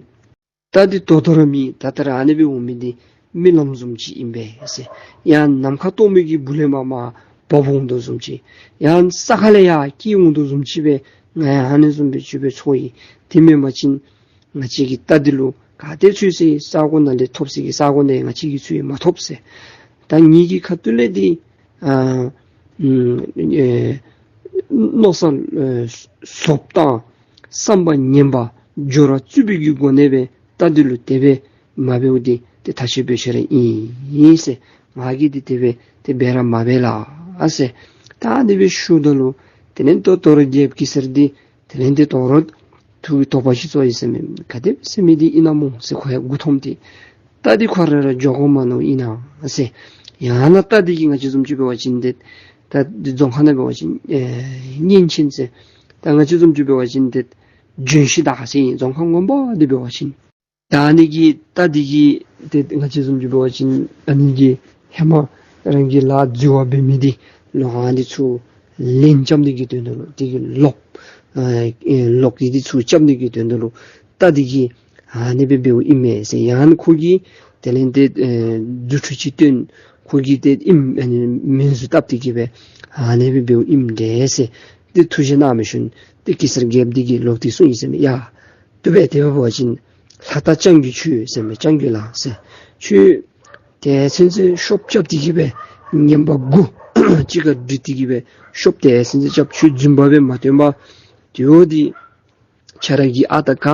རྟ་འདི་ད་ལྟོ་ར་མེད། ད་ལྟོ་ར་ཨ་ནི་སྦེ་འོང་མི་འདི་རྨི་ལམ་བཟུམ་ཅིག་ཨིན་པས་ཟེར། ཡང་ནམ་མཁའ་སྟོང་པའི་གི་སྦུག་ལས་མར་མར་བབས་འོང་དོ་བཟུམ་ཅིག། ཡང་ས་ཁ་ལས་ཡར་སྐྱེས་འོང་དོ་བཟུམ་ཅིག་སྦེ་ང་ཡང་ཨ་ནི་བཟུམ་སྦེ་ཅིག་སྦེ་ཚོར་ཡི། དེ་མེན་པ་ཅིན་ང་བཅས་ཀྱི་རྟ་འདི་ལུ་ག་ཏེ་འཚོལ་སའི་ས་གོ་ནང་ལས་ཐོབ་སའི་གི་ས་གོ་ནང་ང་བཅས་ཀྱིས་འཚོལ་མ་ཐོབ་ཟེར། ད་ངེ་གི་ཁ་ཐུག་ལས་འདི་ཨ་ཨམ་ཨེ་མནོ་བསམ་ཨེ་བཟོ་བཏང་བསམ་པ་ངན་པ་སྦྱོར་བ་རྩུབ་པའི་གི་སྒོ་ནས་སྦེ་རྟ་འདི་ལུ་དེ་སྦེ་མ་འབདཝ་འདི་ཏེ་ཐག་ཆོད་པའི་ཤེས་ར་ཨིན་ཟེར། ང་གིས་འདི་དེ་སྦེ་ཏེ་འབད་ར་མ་འབད་ལགས་ཟེར། ད་དེ་སྦེ་ཞུཝ་ད་ལུ་དེ་ལས་ད་ལྟོ་ར་རྒྱལཔོ་གེ་སར་འདི་དེ་ལས་འདི་ད་ལྟོ་ར་ཐུགས་ཀྱི་དོགས་པ་ཅིག་ཚོར་ཡི་ཟེར་མས། ག་དེ་སྦེ་ཟེར་མི་འདི་ཨིན་ན་སྨོ་ཟེར་ཁོ་ཡང་མགུ་འཐོམས་ཏེ། རྟ་འདི་ཁོ་ར་ར་འགྱོ་དགོ་མ་མནོཝ་ཨིན་ན་ཟེར། ཡང་ན་རྟ་འདི་གིས་ང་བཅས་བཟུམ་ཅིག་འབད་བ་ཅིན་ཏེ་ད་འདི་རྫོང་ཁ་ནང་འབད་བ་ཅིན་ཨེ་གཉན་ཆེན་ཟེར། ད་ང་བཅས་བཟུམ་ཅིག་འབད་བ་ཅིན་ཏེ་ལྗོན་ཤིང་དག་ཟེར་ཨིན། རྫོང་ཁ་སྔོན་པོ་འདི་འབད་བ་ཅིན། ད་ཨ་ནི་གི་རྟ་འདི་གིས་ཏེ་ང་བཅས་བཟུམ་ཅིག་འབད་བ་ཅིན་ཨ་ནི་གི་ཧེ་མ་རང་གི་ལཱ་འཛོལ་བ་འབད་མི་འདི་ ལོག་ཨ་ནི་ཚུ་ལན་རྐྱབ་ནི་གི་དོན་དག་ལུ་དེ་གི་ལོག་ཨ་ཨེ་ལོག་གི་དེ་ཚུ་རྐྱབ་ནི་གི་དོན་དག་ལུ་ད་དེ་གི་ཨ་ནི་སྦེ་འབདཝ་ཨིན་མས་ཟེར། ཡང་ཁོ་གིས་དེ་ལས་ཏེ་ཨེ་རྫུ་འཕྲུལ་ཅིག་སྟོན། ཁོ་གིས་ཏེ་ཨིནམ་ཨ་ནི་མིང་གཟུགས་བཏབ་སྟེ་གི་སྦེ་ཨ་ནི་སྦེ་འབདཝ་ཨིནམ་འདྲས་ཟེར། ཏེ་ཐུགས་བཞེད་གནང་མི་ཤུལ་ཏེ་གེ་སར་རྒྱལཔོ་དེ་གིས་ལོག་སྟེ་གསུངས་ཡི་ཟེར་མས། ཡ་བཏུབ་པས། དེ་འབད་བ་ཅིན་ལྷ་སྟག་སྤྱང་ཀི་ཁྱོད་ཟེར་མས། སྤྱང་ཀི་ལགས་ཟེར། ཁྱོད་དེ་ཚུན་ཚོད་ཤོབ་རྐྱབ་སྟེ་གི་སྦེ་ངན་པ་དགུ་གཅིག་ཁར་སྒྲིལ་ཏེ་གི་སྦེ་ཤོབ་དེ་ཚུན་ཚོད་རྐྱབ། ཁྱོད་རྫུན་པ་སྦེ་མ་སྟོན་པར་དེ་འོ་དེ་ཁྱོད་ར་གི་ཨ་རྟག་ག་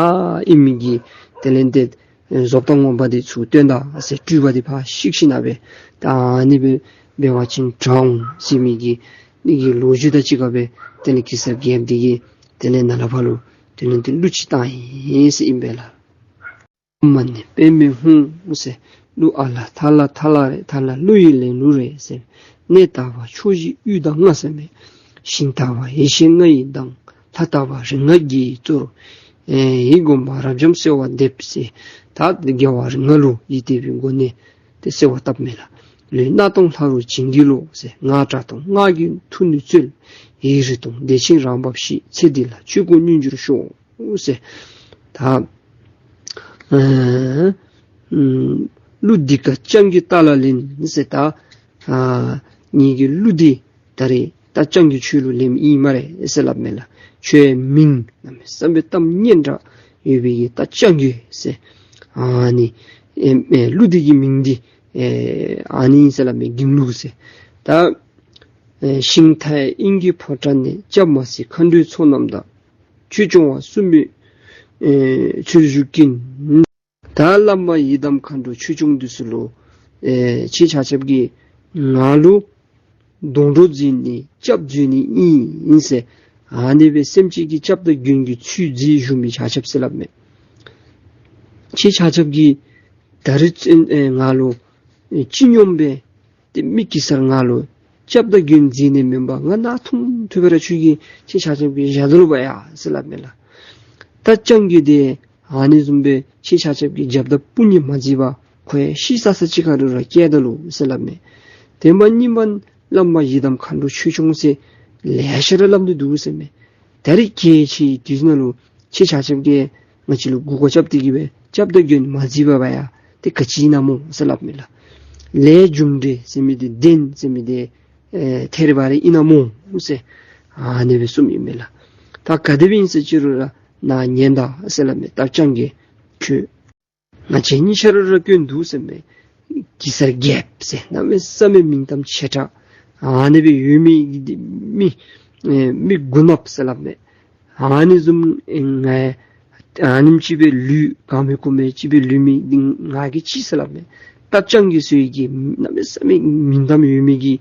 ཨིན་མི་གི་དེ་ལས་ཏེ་བཟོ་ལྟ་ངོ་མ་དེ་ཚུ་སྟོན་ད་ཟེར། སྤྲུལ་པ་དེ་ཕར་བཤིག་ཞིནམ་སྦེ་ད་ཨ་ནི་སྦེ་འབད་བ་ཅིན་དྲག་འོང་ཟེར་མི་གི་ནི་གི་ལོ་རྒྱུས་དང་གཅིག་ཁར་སྦེ་དེ་ལས་གེ་སར་རྒྱལཔོ་དེ་གིས་དེ་ལས་ནཱ་ལས་ཕར་ལུ་དེ་ལས་ཏེ་གླུ་ཅིག་བཏང་ཡི་ཟེར་ཨིན་པས་ལགས། མ་ཎི་པདྨེ་ཧཱུྃ་ཟེར། གླུ་ཨ་ལ་ཐ་ལ་ཐ་ལ་རེད། ཐ་ལ་གླུ་ཡི་ལེན་ལུགས་རེད་ཟེར། གནས་དག་པ་ཕྱོགས་བཞི་དབུས་དང་ལྔ་ཟེར་མས། ཞིང་དག་པ་ཡེ་ཤེས་ལྔ་ཡི་མདངས། ལྷ་དག་པ་རིགས་ལྔ་བརྒྱད་ཀྱི་གཙོར། ཨེ་ཡིད་སྒོམ་པ་རབ་འབྱམས་གསོལ་བ་འདེབས་ཟེར། ད་རྒྱལ་བ་རིགས་ལྔ་ལུ་ཡིད་གཏད་པའི་སྒོ་ནས་ཏེ་གསོལ་བ་བཏབ་མས་ལགས། ལུས་སྣ་སྟོང་ལྷ་རུ་བྱིན་གྱིས་རློབས་ཟེར། ངག་སྒྲ་སྟོང་སྔགས་ཀྱི་མཐུ་ནུས་སྩོལ། ཡིད་རིག་སྟོང་བདེ་ཆེན་རང་བབས་ཤིག། ཚེ་འདི་ལ་ཆོས་སྐུ་མངོན་གྱུར་ཤོག། ཟེར། ད་ཨ་ཨམ་གླུ་འདི་ཀ་སྤྱང་ཀི་རྟ་ལ་ལེན་ཟེར། ད་ཨ་ངེ་གི་གླུ་འདི་ད་རེས་རྟ་སྤྱང་ཀི་ཁྱོད་ལུ་ལེནམ་ཨིན་སྨ་རེ་ཟེར་སླབ་མས་ལགས། ཁྱོད་མིང་གནམ་མེད་ས་མེད་གཏམ་སྙན་གྲགས་ཡོད་པའི་གི་རྟ་སྤྱང་ཀི་ཟེར། ཨ་ནི་ཨེ་ཨེ་གླུ་འདི་གི་མིང་འདི་ཨེ་ཨ་ནི་ཨིན་ཟེར་སླབ་མས། གིང་གླུ་ཟེར། ད་ཨེ་ཤིང་མཐའི་དབྱིངས་ཀྱི་ཕོ་བྲང་ནས། སྐྱབས་མ་སྲིད་མཁའ་འགྲོའི་ཚོགས་རྣམས་དང་། ཆོས་སྐྱོང་བ་སྲུང་མའི་ཨེ་ཚུལ་བཞུགས་ཀྱིན། ད་བླ་མ་ཡི་དམ་མཁའ་འགྲོ་ཆོས་སྐྱོང་འདི་ཚུ་ལུ་ཨེ་ཁྱེད་ཆ་ཁྱབ་ཀྱིས་ང་ལུ་སྡོང་གྲོགས་མཛད་ནི་སྐྱབས་མཛད་ནི་ཨིན་ཟེར། ཨ་ནི་སྦེ་སེམས་ཅན་གྱི་སྐྱབས་དང་མགོན་གྱི་ཚུལ་མཛད་བཞུགས་མི་ཆ་ཁྱབ་ཟེར་སླབ་མས། ཁྱེད་ཆ་ཁྱབ་ཀྱིས་ད་རེས་ཨེ་ང་ལུ་ཨེ་ཅི་སྙམ་སྦེ་ཏེ་མི་གེ་སར་ང་ལུ་སྐྱབས་དང་མགོན་མཛད་ནི་མེན་པར་ང་ནག་ཐུམ་ཐུམ་སྦེ་ར་ཁྱོད་ཀྱིས་ཁྱེད་ཆ་ཁྱབ་ཀྱིས་བཞག་ད་ལོ་བ་ཡ་ཟེར་སླབ་མས་ལགས། ད་སྤྱང་ཀི་དེ་ཨ་ནི་བཟུམ་སྦེ་ཁྱེད་ཆ་ཁྱབ་ཀྱིས་རྒྱབ་དང་དཔུང་གཉེན་མ་མཛད་པར་ཁོ་ཡང་ཤི་ས་ས་ཅིག་ཁར་ར་བསྐྱལ་ད་ལོ་ཟེར་སླབ་མས། དེ་མ་ནི་མ་བླ་མ་ཡི་དམ་མཁའ་འགྲོ་ཆོས་སྐྱོང་ཟེར་ལེ་ཤ་ར་སླབ་ནི་འདུག་ཟེར་མས། ད་རེས་གལ་ཆེ་དུས་ནང་ལུ་ཁྱེད་ཆ་ཁྱབ་ཀྱིས་ང་བཅས་ལུ་མགུ་སྐོར་རྐྱབ་སྟེ་གི་སྦེ་སྐྱབས་དང་མགོན་མ་མཛད་པར་བ་ཡ་དེ་ག་ཅི་ཨིན་ན་སྨོ་ཟེར་སླབ་མས་ལགས། ལས་རྒྱུ་འབྲས་ཟེར་མི་དེ་བདེན་ཟེར་མི་དེ་ཨེ་ཐད་རི་བ་རི་ཨིན་ན་སྨོ་ཟེར་ཨ་ནི་སྦེ་གསུངམ་ཨིན་མས་ལགས། ད་ག་དེ་སྦེ་ཨིན་ཟེར་ཅི་རུང་ར་ནཱ་ཉན་ད་ཟེར་སླབ་མས། ད་སྤྱང་ཀི་ཁྱོད་ང་བཅས་གཉིས་ཆ་ར་ར་སྐྱོན་འདུག་ཟེར་མས། གེ་སར་རྒྱལཔོ་ཟེར་གནམ་མེད་ས་མེད་མིང་གཏམ་ཆེ་དྲགས་ཨ་ནི་སྦེ་ཡོད་མི་གི་མི་ཨེ་མི་མགུ་ནགཔོ་ཟེར་སླབ་མས། ཨ་ནི་བཟུམ་ཨེ་ང་ཨ་ནེམ་ཅིག་སྦེ་ལུས་གང་མེད་གོ་མེད་ཅིག་སྦེ་ལུས་མི་འདི་ང་གིས་ཅི་ཟེར་སླབ་མས། ད་སྤྱང་ཀི་ཟེར་གི་གནམ་མེད་ས་མེད་མིང་གཏམ་ཡོད་མི་གི་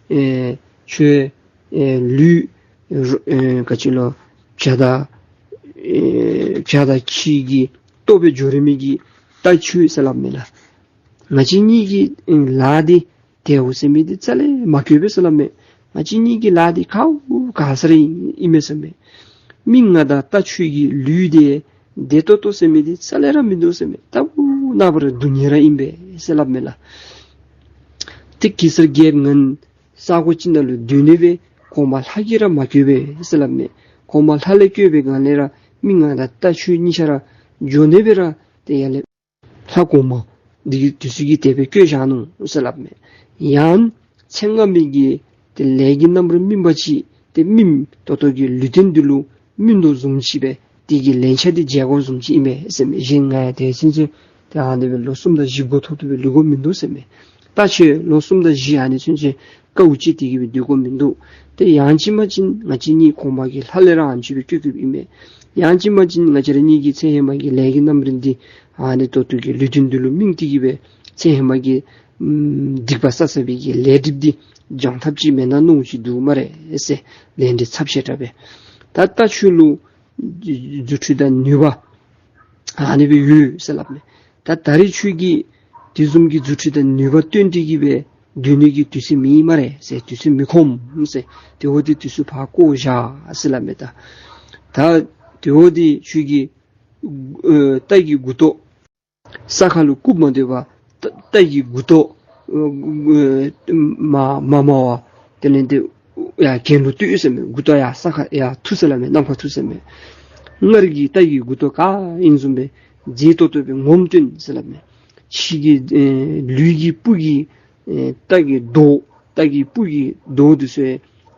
ཨེ་ཁྱོད་ཨེ་ལུས་ཨེ་ག་ཅི་ལོ་བྱ་དང་ཨེ་བྱ་དང་ཁྱི་གི་ལྟོ་སྦེ་འགྱོ་རན་མི་གི་རྟ་ཁྱོད་ཟེར་སླབ་མས་ལགས། ང་བཅས་གཉིས་ཀྱི་ཨེ་ལཱ་འདི་དལཝ་ཟེར་མི་འདི་རྩ་ལས་མ་བཀོད་པས་ཟེར་སླབ་མས། ང་བཅས་གཉིས་ཀྱི་ལཱ་འདི་ག་བུ་ག་ས་ར་ཨིན་མས་ཟེར་མས། མི་ང་དང་རྟ་ཁྱོད་ཀྱི་ལུས་འདི་བདེ་ཏོག་ཏོ་ཟེར་མི་འདི་རྩ་ལས་ར་མིན་འདུག་ཟེར་མས། ལྟ་བུ་ན་བུ་ར་སྡུག་བསྔལ་ར་ཨིན་པས་ཟེར་སླབ་མས་ལགས། ཏེ་གེ་སར་རྒྱལཔོ་ང་ས་གོ་ཅིག་ནང་ལུ་སྡོད་ནི་སྦེ་གོང་མ་ལྷ་གིས་ར་མ་བཀོད་པས་ཟེར་སླབ་མས། གོང་མ་ལྷ་ལས་བཀོད་པའི་སྒང་ལས་ར་མི་ང་དང་རྟ་ཁྱོད་གཉིས་ཆ་ར་འགྱོ་ནི་སྦེ་ར་ཏེ་ཡར་ལས་ལྷ་གོང་མ་འདི་གི་དུས་ཚོད་ཀྱིས་དེ་སྦེ་བཀོད་བཞག་ནུག་ཟེར་སླབ་མས། ཡང་ཚེ་སྔ་མའི་གི་ཏེ་ལས་ཀྱི་རྣམ་པར་སྨིན་པ་ཅིག་ཏེ་སྨིནམ་ད་ལྟོ་གི་ལུས་རྟེན་འདི་ལུ་སྨིན་དོ་བཟུམ་ཅིག་སྦེ་དེ་གི་ལན་ཆགས་འདི་འཇལ་དགོཔ་བཟུམ་ཅིག་ཨིན་པས་ཟེར་མས། གཞན་ང་ཡང་དེ་ཚུན་ཚོད་ཏེ་ཨ་ནི་སྦེ་ལོ་གསུམ་དང་བཞི་འགོར་ཐོག་ཏུ་སྦེ་ལུས་དགོཔ་མིན་འདུག་ཟེར་མས། རྟ་ཁྱོད་ལོ་གསུམ་དང་བཞི་ཨ་ནི་ཚུན་ཚོད་དཀའཝ་སྤྱད་དེ་གི་སྦེ་སྡོད་དགོཔ་མིན་འདུག། ཏེ་ཡང་ཅིན་མ་ཅིན་ང་བཅས་གཉིས་གོང་མ་གི་ལྷ་ལས་ར་ཨ་ནི་ཅིག་སྦེ་བཀོད་བཀོདཔ་ཨིན་མས། ཡང་ཅིན་མ་ཅིན་ང་བཅས་ར་གཉིས་ཀྱི་ཚེ་ཧེ་མ་གི་ལས་ཀྱི་རྣམ་སྨིན་འདི་ཨ་ནི་ད་ལྟོ་གི་ལུས་རྟེན་འདི་ལུ་སྨིན་ཏེ་གི་སྦེ་ཚེ་ཧེ་མ་གི་ཨམ་སྡིག་པ་བསགས་བསགས་པའི་གི་ལས་སྒྲིབ་འདི་སྦྱང་ཐབས་ཅིག་མེན་ན་མནོཝ་ཅིག་འདུག་སྨ་རེ་ཟེར་ལན་འདི་ཚབ་ཤེས་དྲགས་སྦེ། ད་ལྟ་ཁྱོད་ལུ་རྫུ་འཕྲུལ་དང་ནུས་པ་ཨ་ནི་སྦེ་ཡོད་ཟེར་སླབ་མས། ད་ད་རེས་ཁྱོད་ཀྱིས་དེ་བཟུམ་གྱི་རྫུ་འཕྲུལ་དང་ནུས་པ་སྟོན་ཏེ་གི་སྦེ་སྡོད་ནི་གི་དུས་ཚོད་མེད་སྨ་རེ་ཟེར། དུས་ཚོད་མི་ཁོམ་ཟེར། དེ་འོ་དེ་དུས་ཚོད་ཕར་བཀོ་བཞག་ཟེར་སླབ་མས། ད་ད་དེ་འོ་དེ་ཁྱོད་ཀྱིས་ཨེ་རྟ་གི་མགུ་ཏོ་ས་ཁ་ལུ་བཀུག་མ་སྡོད་པར་རྟ་རྟ་གི་མགུ་ཏོ་ཨེ་མ་མ་མ་བར་ དེ་ལས་འདི་ཡར་གྱེན་ལུ་བཏོན་ཟེར་མས། མགུ་ཏོ་ཡར་ས་ཁར་ཡར་འཐུ་ཟེར་སླབ་མས། ནམ་མཁར་འཐུ་ཟེར་མས། སྔར་གྱི་རྟ་གི་མགུ་ཏོ་ག་ཨིན་བཟུམ་སྦེ་མཛེས་ཏོག་ཏོ་སྦེ་ངོམས་སྟོན་ཟེར་སླབ་མས། ཕྱི་གི་ཨེ་ལུས་ཀྱི་སྤུ་གི་ཨེ་རྟ་གི་མདོག་རྟ་གི་སྤུ་གི་མདོག་འདི་ཚུ་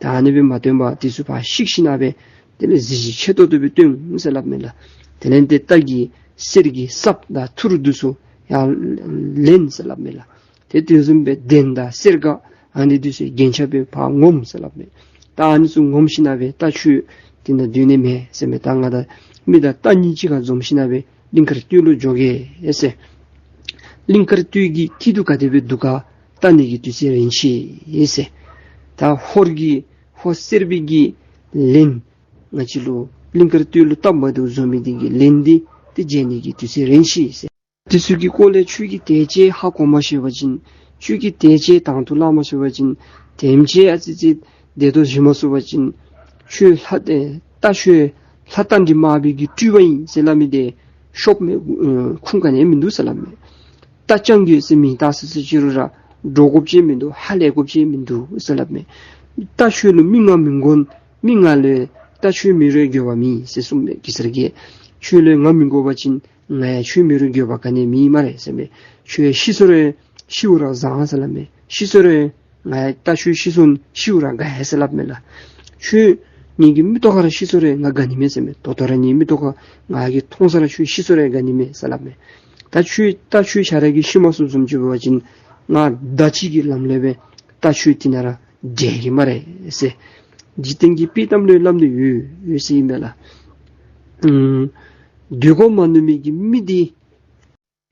ད་ཨ་ནི་སྦེ་མ་སྟོན་པར་འདི་ཚུ་ཕར་བཤིག་ཞིནམ་སྦེ་དེ་ལས་གཟི་བརྗིད་ཆེ་ཏོག་ཏོ་སྦེ་སྟོན་ཟེར་སླབ་མས་ལགས། དེ་ལས་འདི་རྟ་གི་གསེར་གྱི་སྲབ་དང་ཐུར་འདི་ཚུ་ཡར་ལེན་ཟེར་སླབ་མས་ལགས། ཏེ་དེ་བཟུམ་སྦེ་གདན་དང་གསེར་སྒ་ཨ་ནི་འདི་ཚུ་རྒྱན་ཆ་སྦེ་ཕར་ངོམས་ཟེར་སླབ་མས། ད་ཨ་ནི་ཚུ་ངོམས་ཞིནམ་སྦེ་ད་ཁྱོད་འདི་ནང་སྡོད་ནི་མེད་ཟེར་མས། ད་ང་དང་མི་དང་རྟ་གཉིས་གཅིག་ཁར་འཛོམས་ཞིནམ་སྦེ་གླིང་དཀར་སྟོད་ལུ་འགྱོ་གེ་ཟེར། གླིང་དཀར་སྟོད་ཀྱི་སྐྱིད་སྡུག་ག་དེ་སྦེ་འདུག་ག་བལྟ་ནི་གི་དུས་ཚོད་རན་ཆི་ཟེར། ད་ཧོར་གྱི་ཧོར་གསེར་པའི་གི་ལན་ང་བཅས་ལུ་གླིང་དཀར་སྟོད་ལུ་སྟབས་མ་བདེཝ་བཟོ་མི་འདི་གི་ལན་འདི་ཏེ་འཇལ་ནི་གི་དུས་ཚོད་རན་ཆི་ཟེར། དེ་ཚུ་གི་སྐོར་ལས་ཁྱོད་ཀྱིས་དེ་ཅིག་ཧ་གོ་མ་ཤེས་པ་ཅིན་ཁྱོད་ཀྱིས་དེ་ཅིག་དང་དུ་བླངས་མ་ཤེས་པ་ཅིན་དེམ་ཅིག་ཨ་ཙི་ཅིག་བདེ་ཏོག་བྱིན་མ་ཚུགས་པ་ཅིན་ཁྱོད་ལྷ་ཨེ་རྟ་ཁྱོད་ལྷ་རྟ་མགྲིན་དམར་པོའི་གི་སྤྲུལ་པ་ཨིན་ཟེར་སླབ་མི་འདི་ཤོབ་མས། ཨེ་ཁུངས་ག་ནི་མིན་འདུག་ཟེར་སླབ་མས། རྟ་རྐྱང་རྒོད་ཟེར་མིང་བཏགས་ཟེར་ཟེར་ཅི་རུང་ར་འདྲོག་དགོཔ་ཅིག་མིན་འདུག། ཧ་ལས་དགོཔ་ཅིག་མིན་འདུག་ཟེར་སླབ་མས། རྟ་ཁྱོད་ལུ་མི་ང་མི་དགོ། མི་ང་ལུ་རྟ་ཁྱོད་མེད་རུང་འགྱོད་པ་མེད་ཟེར་གསུངས་མས། གེ་སར་གྱིས་ཁྱོད་ལུ་ང་མི་དགོ་པ་ཅིན་ང་ཡང་ཁྱོད་མེད་རུང་འགྱོད་པ་ག་ནི་མེད་སྨ་རེ་ཟེར་མས། ཁྱོད་ཤི་སོང་རུང་ཤིཝ་ར་བཟང་ཟེར་སླབ་མས། ཤི་སོང་རུང་ང་ཡང་རྟ་ཁྱོད་ཤི་སོང་ཤིཝ་ར་དགའ་ཡི་ཟེར་སླབ་མས་ལགས། ཁྱོད་ངེ་གི་མིག་ཏོ་ཁར་ཤི་སོང་རུང་ང་དགའ་ནི་མས་ཟེར་མས། ད་ལྟོ་ར་ངེ་མིག་ཏོ་ཁར་ང་གིས་མཐོང་ས་ར་ཁྱོད་ཤི་སོང་རུང་དགའ་ནི་མས་ཟེར་སླབ་མས། ད་ཁྱོད་རྟ་ཁྱོད་ཆ་ར་གིས་ཤི་མ་ཚུགསཔ་བཟུམ་ཅིག་འབད་བ་ཅིན་ང་ཟླ་གཅིག་གི་ལམ་ལས་སྦེ་རྟ་ཁྱོད་འདི་ནང་ར་འདྲེན་གེ་སྨ་རེ་ཟེར། འཇིག་རྟེན་གྱི་དཔྱེ་གཏམ་ལུ་སླབ་ནི་ཡོད་ཡོད་ཟེར་ཨིན་མས་ལགས། ཨམ་སྡོད་དགོ་མ་མནོ་མི་གི་མི་འདི་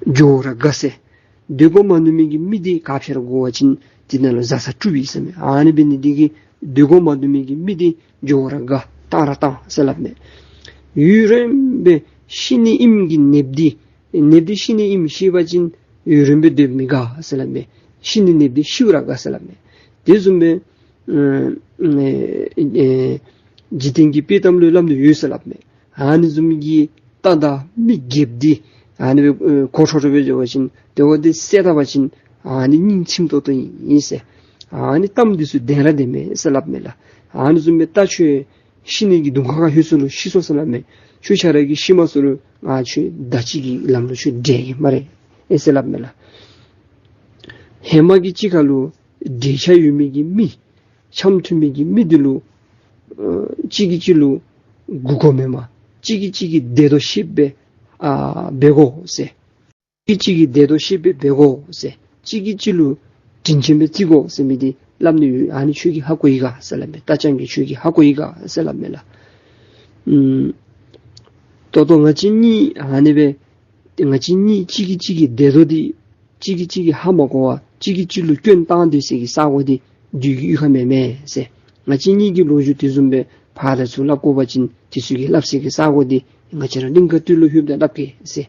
འགྱོ་ར་དགའ་ཟེར། སྡོད་དགོ་མ་མནོ་མི་གི་མི་འདི་ག་ཕྱིར་འགྱོ་བ་ཅིན་འདི་ནང་ལུ་བཟའ་ཚང་གྲུབ་ཡི་ཟེར་མས། ཨ་ནི་འབད་ནི་འདི་གིས་སྡོད་དགོ་མ་མནོ་མི་གི་མི་འདི་འགྱོ་ར་དགའ། བཏང་ར་བཏང་ཟེར་སླབ་མས། ཡུན་རིངམོ་སྦེ་ཤི་ནི་ཨིནམ་གི་ནདཔ་འདི་ནདཔ་འདི་ཤི་ནི་ཨིནམ་ཤེས་པ་ཅིན་ཡུན་རིངམོ་སྦེ་སྡོད་མི་དགའ་ཟེར་སླབ་མས། ཤི་ནི་ནདཔ་འདི་ཤིཝ་ར་དགའ་ཟེར་སླབ་མས། དེ་བཟུམ་སྦེ་ཨེ་ཨེ་འཇིག་རྟེན་གྱི་དཔྱེ་གཏམ་ལུ་སླབ་ནི་ཡོད་ཟེར་སླབ་མས། ཨ་ནི་བཟུམ་གྱི་རྟ་དང་མི་རྒསཔ་འདི་ཨ་ནི་སྦེ་ཨེ་གོ་ཁྲོ་ཁྲོ་སྦེ་འགྱོ་བ་ཅིན་དེ་བ་འདི་བསད་ད་པ་ཅིན་ཨ་ནི་སྙིང་ཚིམ་ཏོག་ཏོ་ཨིན་ཟེར། ཨ་ནི་གཏམ་འདི་ཚུ་བདེན་ར་བདེན་མས་ཟེར་སླབ་མས་ལགས། ཨ་ནི་བཟུམ་སྦེ་རྟ་ཁྱོད་ཤི་ནི་གི་གདོང་ཁ་ཁར་ལྷོད་སོང་ལོ་ཤི་སོང་ཟེར་སླབ་མས། ཁྱོད་ཆ་ར་གིས་ཤི་མ་ཚུགས་རུང་ང་ཁྱོད་ཟླ་གཅིག་གི་ལམ་ལུ་ཁྱོད་འདྲེན་གེ་སྨ་རེ་ཟེར་སླབ་མས་ལགས། ཧེ་མ་གི་གཅིག་ཁར་ལུ་འབྲེལ་ཆགས་ཡོད་མི་གི་མི་འཆམ་མཐུན་མི་གི་མི་འདི་ལུ་ཨ་གཅིག་གིས་གཅིག་ལུ་མགུ་སྐོར་མེན་པར་གཅིག་གིས་གཅིག་གི་བདེ་ཏོག་ཤེསཔ་སྦེ་ཨ་འབད་དགོ་ཟེར། གཅིག་གིས་གཅིག་གི་བདེ་ཏོག་ཤེསཔ་སྦེ་འབད་དགོ་ཟེར། གཅིག་གིས་གཅིག་ལུ་དྲིན་ཆེན་སྦེ་བརྩི་དགོ་ཟེར་མི་འདི་སླབ་ནི་ཡོད། ཨ་ནི་ཁྱོད་ཀྱིས་ཧ་གོ་ཡི་ག་ཟེར་སླབ་མས། རྟ་རྐྱང་རྒོད་ཁྱོད་ཀྱིས་ཧ་གོ་ཡི་ག་ཟེར་སླབ་མས་ལགས། ཨམ་ད་ལྟོ་ང་བཅས་གཉིས་ཨ་ནི་སྦེ་ང་བཅས་གཉིས་གཅིག་གིས་གཅིག་གི་བདེ་ཏོག་འདི་གཅིག་གིས་གཅིག་གི་ཧ་མ་གོ་བར་གཅིག་གིས་གཅིག་ལུ་སྐྱོན་བཏང་སྡོད་སའི་གི་ས་གོ་འདི་བདུད་ཀྱི་གཡུས་ཁ་མེན་མས་ཟེར། ང་བཅས་གཉིས་ཀྱི་ལོ་རྒྱུས་དེ་བཟུམ་སྦེ་ཕར་ལས་ཚུར་སླབ་དགོ་པ་ཅིན་དེ་ཚུ་གིས་སླབ་སའི་གི་ས་གོ་འདི་ང་བཅས་ར་གླིང་དཀར་སྟོད་ལུ་ལྷོདཔ་ད་སླབ་གེ་ཟེར།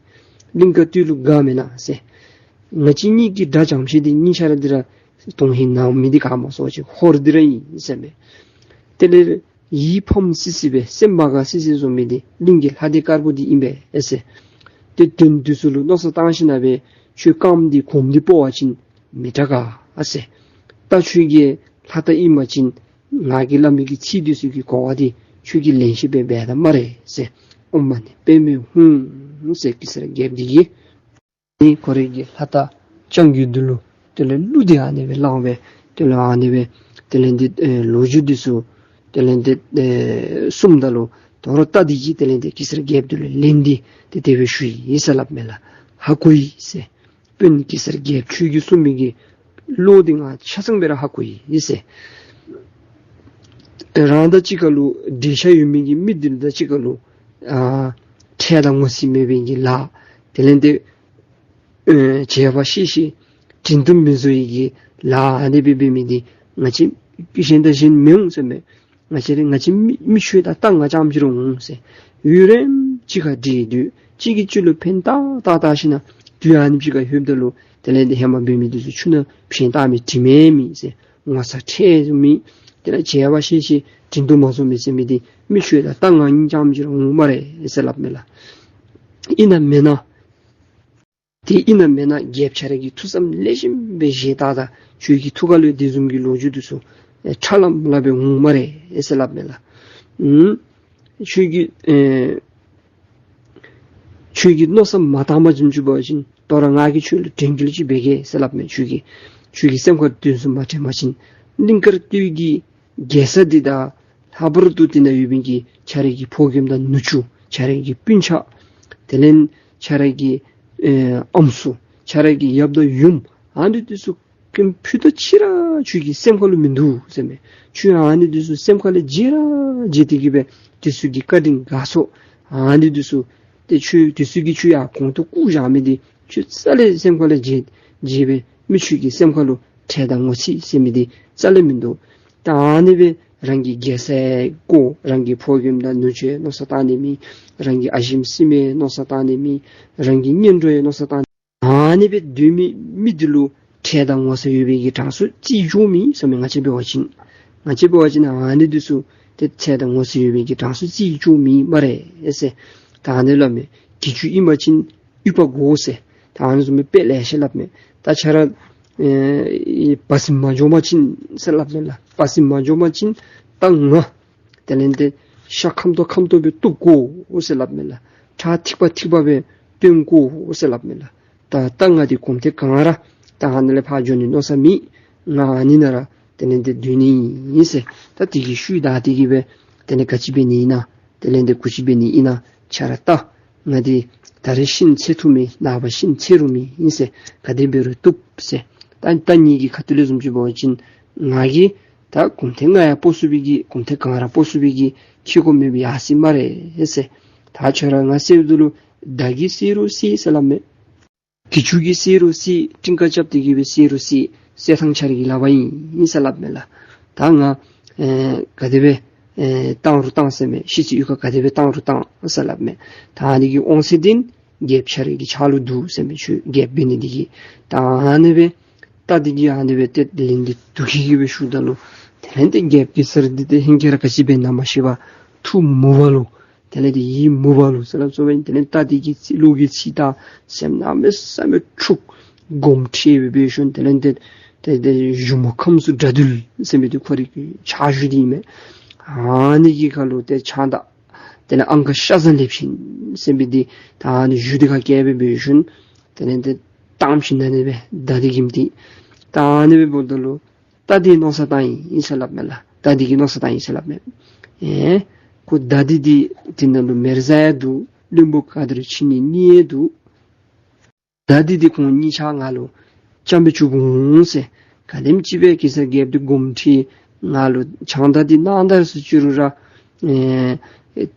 གླིང་དཀར་སྟོད་ལུ་ག་མེན་ན་ཟེར། ང་བཅས་གཉིས་ཀྱི་དགྲ་འཇམ་ཤོས་འདི་གཉིས་ཆ་ར་འདི་ར་དོན་ཧིང་གནང་མི་འདི་ག་སྨོ་ཟེར་བ་ཅིན་ཧོར་འདི་ར་ཨིན་ཟེར་མས། དེ་ལས་ཡིད་ཕམ་སི་སི་སྦེ་སེམས་མ་དགའ་སི་སི་བཟོ་མི་འདི་གླིང་གི་ལྷ་སྡེ་དཀར་པོ་འདི་ཨིན་པས་ཨེ་ཟེར། ཏེ་དོན་འདི་ཚུ་ལུ་མནོ་བསམ་བཏང་ཞིནམ་སྦེ་ཁྱོད་རྐངམ་འདི་གོམ་འདི་སྤོ་བ་ཅིན་མི་དྲག་ག་ཨ་ཟེར། ད་ཁྱོད་ཀྱིས་ལྷ་རྟ་ཨིན་པ་ཅིན་ང་གིས་སླབ་མི་གི་ཚིག་འདི་ཚུ་གི་གོ་བ་འདི་ཁྱོད་ཀྱིས་ལེན་ཤེས་པས་འབད་ད་སྨ་རེ་ཟེར། ཨོཾ་མ་ཎི་པདྨེ་ཧཱུྃ་ཟེར་གེ་སར་རྒྱལཔོ་འདི་གིས་ནི་ཁོ་རའི་གི་ལྷ་རྟ་རྐྱང་རྒོད་འདི་ལུ་དེ་ལས་གླུ་འདི་ཨ་ནི་སྦེ་བླངས་སྦེ་དེ་ལས་ཨ་ནི་སྦེ་དེ་ལས་འདི་ཨེ་ལོ་རྒྱུས་འདི་ཚུ་དེ་ལས་འདི་ཨེ་གསུངམ་ད་ལུ་དོ་རུང་རྟ་འདི་གིས་དེ་ལས་འདི་གེ་སར་རྒྱལཔོ་འདི་ལུ་ལན་འདི་དེ་དེ་སྦེ་ཞུ་ཡི་ཟེར་སླབ་མས་ལགས། ཧ་གོ་ཡི་ཟེར། དཔོན་གེ་སར་རྒྱལཔོ་ཁྱོད་ཀྱིས་གསུང་མི་གི་བློ་འདི་ང་ཆ་ཚང་སྦེ་ར་ཧ་གོ་ཡི་ཟེར། རང་དང་གཅིག་ཁར་ལུ་འབྲེལ་ཆགས་ཡོད་མི་གི་མི་འདི་ལུ་དང་གཅིག་ཁར་ལུ་ཨ་ཁྲེལ་དང་ངོ་ཚ་མེད་པའི་གི་ལཱ་དེ་ལས་འདི་ཨེ་བྱས་པ་ཤེས་ཤེས་དྲིན་དུ་མི་བཟོ་བའི་གི་ལཱ་ཨ་ནི་སྦེ་འབད་མི་འདི་ང་བཅས་གཞན་དང་གཞན་མི་འོང་ཟེར་མས། ང་བཅས་ར་ང་བཅས་མི་མི་ཁྱོད་དང་རྟ་ང་རྐྱངམ་ཅིག་ར་འོང་ཟེར། ཡུན་རིངམོ་གཅིག་ཁར་འདྲེས་སྡོད་གཅིག་གིས་གཅིག་ལུ་ཕན་བཏགས་བཏགས་བཏགས་ཞིནམ་དུས་ཨ་ནེམ་ཅིག་ཁར་ལྷོདཔ་ད་ལུ་དེ་ལས་འདི་ཧེ་མ་འབད་མི་འདི་ཚུ་ཆུ་ནང་ཕྱེ་བཏང་མི་དྲི་མེད་མི་ཟེར། ངོ་ཚ་ཁྲེལ་མེད་དེ་ལས་བྱས་པ་ཤེས་ཤེས་དྲིན་དུ་མ་བཟོ་མི་ཟེར་མི་འདི་མི་ཁྱོད་དང་རྟ་ང་རྐྱངམ་ཅིག་ར་འོང་སྨ་རེ་ཟེར་སླབ་མས་ལགས། ཨིན་ན་མེན་ན། དེ་ཨིན་ན་མེན་ན་རྒྱལཔོ་ཁྱོད་ར་གིས་ཐུགས་བསམ་ལེགས་ཤོམ་སྦེ་བཞེས་ད་ད་ཁྱོད་ཀྱི་ཐུགས་ཁར་ལུ་དེ་བཟུམ་གྱི་ལོ་རྒྱུས་འདི་ཚུ་ ཨེ་ཁྲ་ལམ་ལམ་སྦེ་འོང་སྨ་རེ་ཟེར་སླབ་མས་ལགས། ཨུམ། ཁྱོད་ཀྱིས་ཨེ་ཁྱོད་ཀྱིས་མནོ་བསམ་མ་བཏང་པ་བྱིན་བཅུག་པ་ཅིན་ད་རུང་ང་གིས་ཁྱོད་ལུ་དྲན་སྐུལ་ཅིག་འབད་གེ་ཟེར་སླབ་མས། ཁྱོད་ཀྱིས་ཁྱོད་ཀྱི་སེམས་ཁར་དོན་ཚུ་མ་དྲན་པ་ཅིན་གླིང་དཀར་སྟོད་ཀྱི་རྒྱལ་ས་འདི་དང་ལྷག་པར་དུ་དེ་ནང་ཡོད་མི་གི་ཁྱོད་རའི་གི་ཕོ་རྒནམ་དང་ནུ་གཅུང་ཁྱོད་རའི་གི་སྤུན་ཆ་དེ་ལས་ཁྱོད་རའི་གི་ཨེ་ཨམ་སྲུ་ཁྱོད་རའི་གི་ཡབ་དང་ཡུམ་ཨ་ནི་འདི་ཚུ་ཀུན་ཕུད་རྡོག་གཅིག་ར་ཁྱོད་ཀྱི་སེམས་ཁ་ལུ་མིན་འདུག་ཟེར་མས། ཁྱོད་ཨ་ནི་འདི་ཚུ་སེམས་ཁ་ལས་བརྗེད་ར་བརྗེད་དེ་གི་སྦེ་དེ་ཚུ་གི་བཀའ་དྲིན་དགའ་ཚོར་ཨ་ནི་འདི་ཚུ་ཏེ་ཁྱོད་དེ་ཚུ་གིས་ཁྱོད་ཡར་གོང་དུ་བཀུག་བཞག་མི་འདི་ཁྱོད་རྩ་ལས་སེམས་ཁ་ལས་བརྗེད་བརྗེད་སྦེ་མི་ཁྱོད་ཀྱི་སེམས་ཁ་ལུ་ཁྲེལ་དང་ངོ་ཚ་ཟེར་མི་འདི་རྩ་ལས་མིན་འདུག། ད་ཨ་ནི་སྦེ་རང་གི་རྒྱལ་སའི་སྐོར་རང་གི་ཕོ་རྒནམ་དང་ནུ་གཅུང་མནོ་བསམ་བཏང་ནི་མེད། རང་གི་ཨ་ཞེམོ་སྲིངམོའི་མནོ་བསམ་བཏང་ནི་མེད། རང་གི་གཉེན་གྲོགས་ཡང་མནོ་བསམ་བཏང་ནི་མེད། ཨ་ནི་སྦེ་སྡོད་མི་མི་འདི་ལུ་ཁྲེལ་དང་ངོ་ཚ་ཡོད་པའི་གི་གྲངས་སུ་རྩིས་འཇོག་མི་ཟེར་མས། ང་བཅས་འབད་བ་ཅིན་ང་བཅས་འབད་བ་ཅིན་ཨ་ནི་འདི་ཚུ་ཏེ་ཁྲེལ་དང་ངོ་ཚ་ཡོད་པའི་གི་གྲངས་སུ་རྩིས་འཇོག་མི་སྨ་རེ་ཟེར། ད་ཨ་ནི་སླབ་མས། གྱི་ཅུང་ཨིན་པ་ཅིན་ཡུ་བ་དགོ་ཟེར། ད་ཨ་ནི་བཟུམ་མའི་དཔེ་ལེ་ཤ་སླབ་མས། ད་ཁྱོད་ར་ཨེ་བ་ཟིམ་མ་འགྱོ་བ་ཅིན་ཟེར་སླབ་མས་ལགས། བ་ཟིམ་མ་འགྱོ་བ་ཅིན་ད་ང་དེ་ལས་ཏེ་ཤ་ཁམ་ཏོག་ཁམ་ཏོག་སྦེ་བཏུབ་དགོ་ཟེར་སླབ་མས་ལགས། ཁྲག་ཐིགས་པ་ཐིགས་པ་སྦེ་བཏོན་དགོ་ཟེར་སླབ་མས་ལགས། ད་ད་ང་འདི་གོམ་ཐེངས་གང་ར་ད་ཨ་ནི་ལས་ཕར་འགྱོ་ནི་མནོ་བསམ་མེད། ང་ཨ་ནི་ནང་ར་དེ་ལས་ཏེ་སྡོད་ནི་ཨིན་ཟེར། ད་དེ་གི་ཤུལ་ད་དེ་གི་སྦེ་དེ་ལས་ག་ཅི་འབད་ནི་ཨིན་ན་དེ་ལས་ཏེ་གུ་ཅི་འབད་ནི་ཨིན་ན་ཁྱོད་ར་ལྟ། ང་འདི་ད་རེས་ཤི་ནི་འཚེར་བཏུབ་མེད། ནངས་པ་ཤི་ནི་འཚེར་རུང་མེད་ཨིན་ཟེར། ག་དེ་འབད་རུང་བཏུབ་ཟེར། ད་ད་ངེ་གི་ཁ་ཐུག་ལས་བཟུམ་ཅིག་འབད་བ་ཅིན་ང་གིས་ད་གོམ་ཐེངས་ལྔ་ཡང་སྤོ་ཚུགས་པའི་གི་གོམ་ཐེངས་གང་ར་སྤོ་ཚུགས་པའི་གི་ཁེ་ཀོ་མེད་པའི་ཡ་ཟེར་སྨ་རེ་ཟེར། ད་ཁྱོད་ར་ང་བསད་འདི་ལུ་མདའ་གིས་བསད་རུང་བསད་ཟེར་སླབ་མས། གྱི་ཅུང་གིས་བསད་རུང་བསད། སྤྲིན་དཀར་རྐྱབ་སྟེ་གི་སྦེ་བསད་རུང་བསད། བསད་ཐངས་ཁྱོད་རའི་གི་ལག་པར་ཨིན་ཟེར་སླབ་མས་ལགས། ད་ང་ཨེ་ག་དེ་སྦེ་ཨེ་བཏང་རུང་བཏང་ཟེར་མས། ཤི་ཚེ་གཡུས་ཁར་ག་དེ་སྦེ་བཏང་རུང་བཏང་ཟེར་སླབ་མས། ད་ཨ་ནི་གི་དབང་ཚད་འདི་རྒྱལཔོ་ཁྱོད་རའི་གི་ཕྱག་ལུ་འདུག་ཟེར་མས། ཁྱོད་རྒྱལཔོ་འབད་ནི་འདི་གིས། ད་ཨ་ནི་སྦེ་རྟ་འདི་གིས་ཨ་ནི་སྦེ་ཏེ་ལན་འདི་དུག་གི་གི་སྦེ་ཞུཝ་ད་ལུ་དེ་ལས་ཏེ་རྒྱལཔོ་གེ་སར་འདི་ཏེ་ཧིང་ཁར་ག་ཅི་འབད་ན་མ་ཤེས་པར་ཐུགས་མུར་བ་ལུ་དེ་ལས་ཏེ་ཡིད་མུར་བ་ལུ་ཟེར་སླབ་སོ་བ་ཨིན། དེ་ལས་རྟ་འདི་གི་ཚིག་ལུ་གི་ཚིག་དང་སེམས་གནམ་མེད་ས་མེད་འཁྲུགས་དགོངསམ་ཁྲེལ་སྦེ་འབད་ཞིནམ་དེ་ལས་ཏེ་ཏེ་ཏེ་གཞུ་མོ་ཁམས་སུ་དགྲ་འདུལ་ཟེར་མི་འདི་ཁོ་རའི་གི་ཕྱག་གཞུ་འདི་ཨིན་མས། ཨ་ནི་གི་ཁ་ལུ་ཏེ་ཕྱག་མདའ་དེ་ལས་ཨང་ཀ་ཤ་ཟ་ལེབ་ཅན་ཟེར་མི་འདི་ད་ཨ་ནི་གཞུ་འདི་ཁར་བཀལ་སྦེ་འབད་ཞིནམ་དེ་ལས་ཏེ་བཏང་ཞིནམ་ཨ་ནི་སྦེ་མདའ་འདི་གིས་ཏེ་ད་ཨ་ནི་སྦེ་འབདཝ་ད་ལུ་རྟ་འདི་མནོ་བསམ་བཏང་ཡི་ཟེར་སླབ་མས་ལགས། རྟ་འདི་གིས་མནོ་བསམ་བཏང་ཡི་ཟེར་སླབ་མས། ཨེ་ཁོ་མདའ་འདི་འདི་དེ་ནང་ལུ་མེ་བཟའ་ཡང་འདུག། བློན་པོ་ག་དེ་ར་ཁྱིད་ནི་རྙེད་ཡང་འདུག། མདའ་འདི་འདི་ཁོང་གཉིས་ཆ་ང་ལུ་རྐྱངམ་སྦེ་བཅུག་འོང་ཟེར། ག་དེམ་ཅིག་སྦེ་གེ་སར་རྒྱལཔོ་འདི་དགོངསམ་ཁྲེལ་ང་ལུ་ཕྱག་མདའ་འདི་གནང་ད་ཟེར་ཅི་རུང་ར་ཨེ་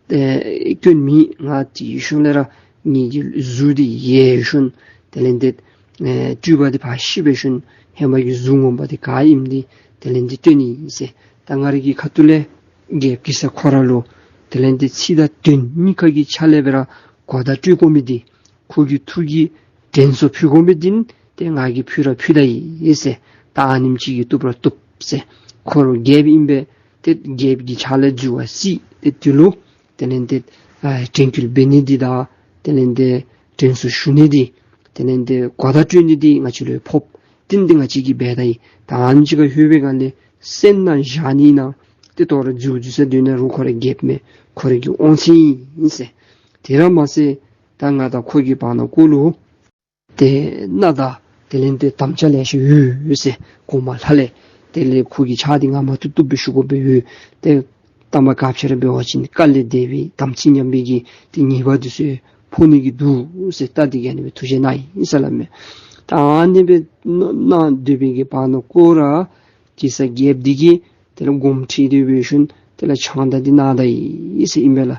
ཨེ་སྐྱོན་མེད། ང་དེའི་ཤུལ་ལས་ར་ངེ་གི་གཟུགས་འདི་ཡལ་ཞིནམ་དེ་ལས་ཏེ་ཨེ་སྤྲུལ་པ་འདི་ཕར་ཤི་འབད་ཞིནམ་ཧེ་མ་གི་གཟུགས་ངོ་མ་འདི་ག་ཨིནམ་འདི་དེ་ལས་ཏེ་སྟོན་ནི་ཨིན་ཟེར། ད་ང་རའི་གི་ཁ་ཐུག་ལས་རྒྱལཔོ་གེ་སར་ཁོ་ར་ལུ་དེ་ལས་ཏེ་ཚིག་དང་དོན་གཉིས་ཀ་གི་ཆ་ལས་སྦེ་ར་གོ་བརྡ་སྤྲོད་དགོ་མི་འདི་ཁོ་གི་ཐུགས་ཀྱི་དྲན་གསོ་ཕུལ་དགོ་མི་འདི་ཏེ་ང་གིས་ཕུལ་ར་ཕུལ་ད་ཡི་ཟེར། ད་ཨ་ནེམ་ཅིག་གིས་བཏུབ་ར་བཏུབ་ཟེར། ཁོ་ར་རྒྱལཔོ་ཨིན་པས། ཏེ་རྒྱལཔོ་གི་ཕྱག་ལས་འཛོལ་བ་སྲིད། ཏེ་དེ་ལུ་དེ་ལས་ཏེ་ཨ་དྲན་སྐུལ་འབད་ནི་འདི་དང་དེ་ལས་ཏེ་དྲན་གསོ་ཞུ་ནི་འདི་དེ་ལས་ཏེ་གོ་བརྡ་སྤྲོད་ནི་འདི་ང་བཅས་ལུ་ཕོགཔ་ཏེ་འདི་ང་བཅས་ཀྱིས་འབད་ད་ཡི། ད་ཨ་ནེམ་ཅིག་ཁར་ལྷོད་པའི་སྒང་ལས་སེམས་ནང་བཞག་ནི་ཨིན་ན། ཏེ་དོ་རུང་འཛོལ་འཛོལ་ས་སྡོད་ན་རུང་ཁོ་ར་རྒྱལཔོ་མེན། ཁོ་ར་གི་དབང་ཚད་ཨིན་ཟེར། དེ་ར་མ་ཚད་ད་ང་དང་ཁོ་གི་བར་ན་སྐོར་ལུ་ཏེ་མནའ་དང་དེ་ལས་ཏེ་དམ་བཅའ་ལེ་ཤ་ཡོད་ཟེར། གོང་མ་ལྷ་ལས་དེ་ལས་ཁོ་གི་ཕྱག་འདི་ང་མ་བཏུབ་བཏུབ་སྦེ་ཞུ་དགོ་པའི་ཡོད། ཏེ་ཏེ་མ་ག་ཅི་ར་འབད་བ་ཅིན་དཀའ་ལས་དེ་སྦེ་དམ་ཚིག་ཉམས་པའི་གི་ཏེ་ཉེས་པ་འདི་ཚུ་ཕོག་ནི་གི་འདུག་ཟེར། རྟ་འདི་གིས་ཨ་ནི་སྦེ་ཐུགས་བཞེད་གནང་ཡི་ཟེར་སླབ་མས། ད་ཨ་ནི་སྦེ་མནའ་མནའ་སྡོད་པའི་གི་བར་ན་སྐོར་ར་གེ་སར་རྒྱལཔོ་འདི་གིས་དེ་ལས་དགོངསམ་ཁྲེལ་ཏེ་འབད་ཞིནམ་དེ་ལས་ཕྱག་མདའ་འདི་གནང་ད་ཡི་ཟེར་ཨིན་པས་ལགས།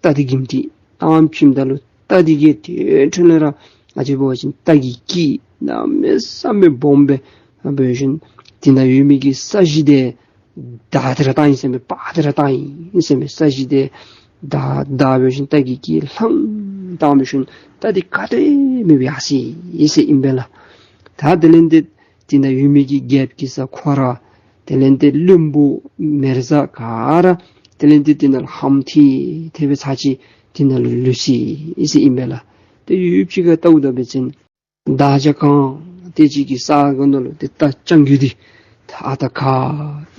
རྟ་འདི་གིས་ཏེ་བཏང་བྱིནམ་ད་ལུ་རྟ་འདི་གིས་དེ་འཕྲོ་ལས་ར་ང་བཅས་འབད་བ་ཅིན་རྟ་གི་སྐད་གནམ་མེད་ས་མེད་སྦོམ་སྦེ་འབད་ཞིནམ་དེ་ནང་ཡོད་མི་གི་ས་གཞི་འདི་བརྡར་ཏེ་ར་བཏང་ཡི་ཟེར་མས། འབག་སྟེ་ར་བཏང་ཡི་ཟེར་མས། ས་གཞི་འདི་བརྡར་བརྡར་འབད་ཞིནམ་རྟ་གི་སྐད་ལྷངམ་བཏང་འབད་ཞིནམ་རྟ་འདི་ག་ཏེ་མེད་པར་ཡར་སོ་ཡི་ཟེར་ཨིན་པས་ལགས། ད་དེ་ལས་ཏེ་དེ་ནང་ཡོད་མི་གི་རྒྱལཔོ་གེ་སར་ཁོ་ར་དེ་ལས་ཏེ་བློན་པོ་མེ་བཟའ་ག་ར་དེ་ལས་ཏེ་དེ་ནང་ལུ་ཧམ་ཐལ་ཐལ་སྦེ་ཚར་ཅིག་དེ་ནང་ལུ་ལུས་སོ་ཡི་ཟེར་ཨིན་པས་ལགས། ཏེ་ཡུདཔ་ཅིག་ཁར་ལྟཝ་ད་འབད་བ་ཅིན་བདག་ཅག་གང་དེ་ཅིག་གི་ས་གོ་ནང་ལུ་ཏེ་རྟ་རྐྱང་རྒོད་འདི་ ད་ཨ་རྟག་ཁ་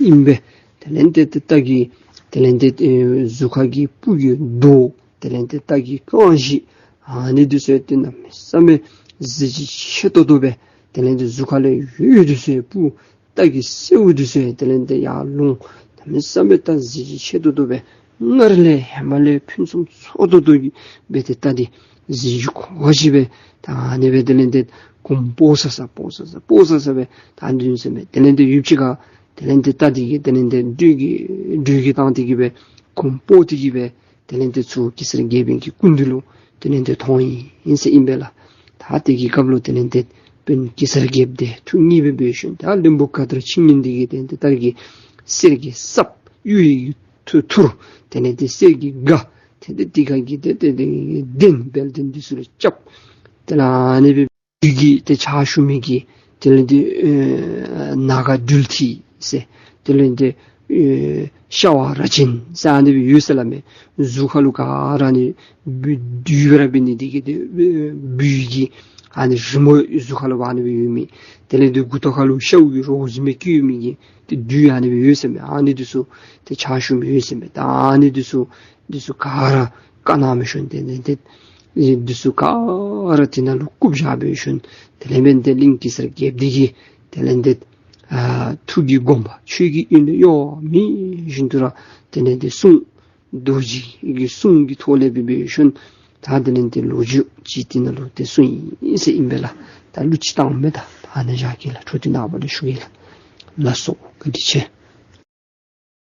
ཨིན་པས། དེ་ལས་ཏེ་ཏེ་རྟ་གི་དེ་ལས་ཏེ་ཨེ་གཟུགས་ཁ་གི་སྤུ་གི་མདོག། དེ་ལས་ཏེ་རྟ་གི་རྐང་བཞི། ཨ་ནི་འདི་ཚུ་ཏེ་གནམ་མེད་ས་མེད་གཟི་བརྗིད་ཆེ་ཏོག་ཏོ་སྦེ། དེ་ལས་ཏེ་གཟུགས་ཁ་ལས་འོད་འདི་ཚུ་སྤུ་རྟ་གི་སེརཝ་འདི་ཚུ་དེ་ལས་ཏེ་ཡར་ལོང་། གནམ་མེད་ས་མེད་ད་གཟི་བརྗིད་ཆེ་ཏོག་ཏོ་སྦེ། སྔར་ལས་ཧེ་མ་ལས་ཕུན་སུམ་ཚོགས་ཏོག་ཏོ་གི་སྦེ་ཏེ་རྟ་འདི་གཟི་བརྗིད་གོ་བ་ཅིག་སྦེ། ད་ཨ་ནི་སྦེ་དེ་ལས་ཏེ་གོམ་སྤོ་ས་ས་སྤོ་ས་ས་སྤོ་ས་ས་སྦེ་ད་འདི་ཨིན་ཟེར་མས། དེ་ལས་ཏེ་ཡུདཔ་ཅིག་ཁར་དེ་ལས་ཏེ་རྟ་འདི་གིས་དེ་ལས་ཏེ་སྦྲུལ་གྱི་སྦྲུལ་གྱི་བཏང་སྟེ་གི་སྦེ་གོམ་སྤོ་སྟེ་གི་སྦེ་དེ་ལས་ཏེ་ཚུར་གེ་སར་རྒྱལ་པོའི་གི་སྐུ་མདུན་ལུ་དེ་ལས་ཏེ་ཐོན་ཡི་ཟེར་ཨིན་པས་ལགས། ད་དེ་གི་སྐབས་ལུ་དེ་ལས་ཏེ་དཔོན་གེ་སར་རྒྱལཔོ་འདི་ཐུགས་མཉེས་སྦེ་འབད་ཞིནམ་ད་བློན་པོ་ཁ་དར་ཕྱི་ཉིན་འདི་གིས་དེ་ལས་ཏེ་རྟ་གི་གསེར་གྱི་སྲབ་གཡུ་ཡི་ཐུར་ཐུར་དེ་ལས་ཏེ་གསེར་གྱི་སྒ་དེ་ལས་ཏེ་དེ་ཁ་གི་དེ་ལས་ཏེ་གདན་བལ་གདན་འདི་ཚུ་ལུ་རྐྱབ། དེ་ལས་ཨ་ནི་སྦེ་སྦྲུལ་གྱི་ཏེ་ཕྱག་ཞུ་མི་གི་དེ་ལས་ཏེ་ཨེ་ནཱ་ག་སྦྲུལ་ཐིག་ཟེར། དེ་ལས་ཏེ་ཨེ་ཤ་བ་ར་ཅན་ཟེར་ཨ་ནི་སྦེ་ཡོད་ཟེར་སླབ་མས། གཟུགས་ཁ་ལུ་ག་ར་ནི་སྦུལ་བདུད་སྦེ་ར་འབད་ནི་འདི་གིས་ཏེ་ཨེ་སྦུལ་གྱི་ཨ་ནི་རི་མོ་གཟུགས་ཁ་ལུ་ཨ་ནི་སྦེ་ཡོད་མི། དེ་ལས་ཏེ་མགུ་ཏོ་ཁ་ལུ་ཤཝ་གི་རྭཝ་བཟུམ་སྦེ་བཀལ་མི་གི་ཏེ་བདུད་ཨ་ནི་སྦེ་ཡོད་ཟེར་མས། ཨ་ནི་འདི་ཚུ་ཏེ་ཕྱག་ཞུ་མི་ཡོད་ཟེར་མས། ད་ཨ་ནི་འདི་ཚུ་འདི་ཚུ་ག་ར་བཀའ་གནང་འབད་ཞིནམ་དེ་ལས་ཏེ་འདི་ཚུ་ག་ར་དེ་ནང་ལུ་བཀུག་བཞག་འབད་ཞིནམ་དེ་ལས་འབད་ཏེ་གླིང་གེ་སར་རྒྱལཔོ་འདི་གིས་དེ་ལས་ཏེ་ཨ་ཐུགས་ཀྱི་དགོངས་པ་ཆོས་ཀྱི་དབྱིངས་ལས་གཡོ་མེད་བཞིན་དུ་ར་དེ་ལས་ཏེ་གསུང་རྡོ་རྗེ་གི་གསུང་གི་ཐོག་ལས་འབད་འབད་ཞིནམ་ད་དེ་ལས་ཏེ་ལོ་རྒྱུས་ཅིག་དེ་ནང་ལུ་ཏེ་གསུངས་ཡི་ཟེར་ཨིན་པས་ལགས། ད་གླུ་ཅིག་བཏངམ་མས། ད་ཨ་ནཱ་བཞག་གེ་ལགས། འཕྲོ་འདི་ནངས་པ་ལུ་ཞུ་གེ་ལགས། ལགས་སོ། བཀའ་དྲིན་ཆེ།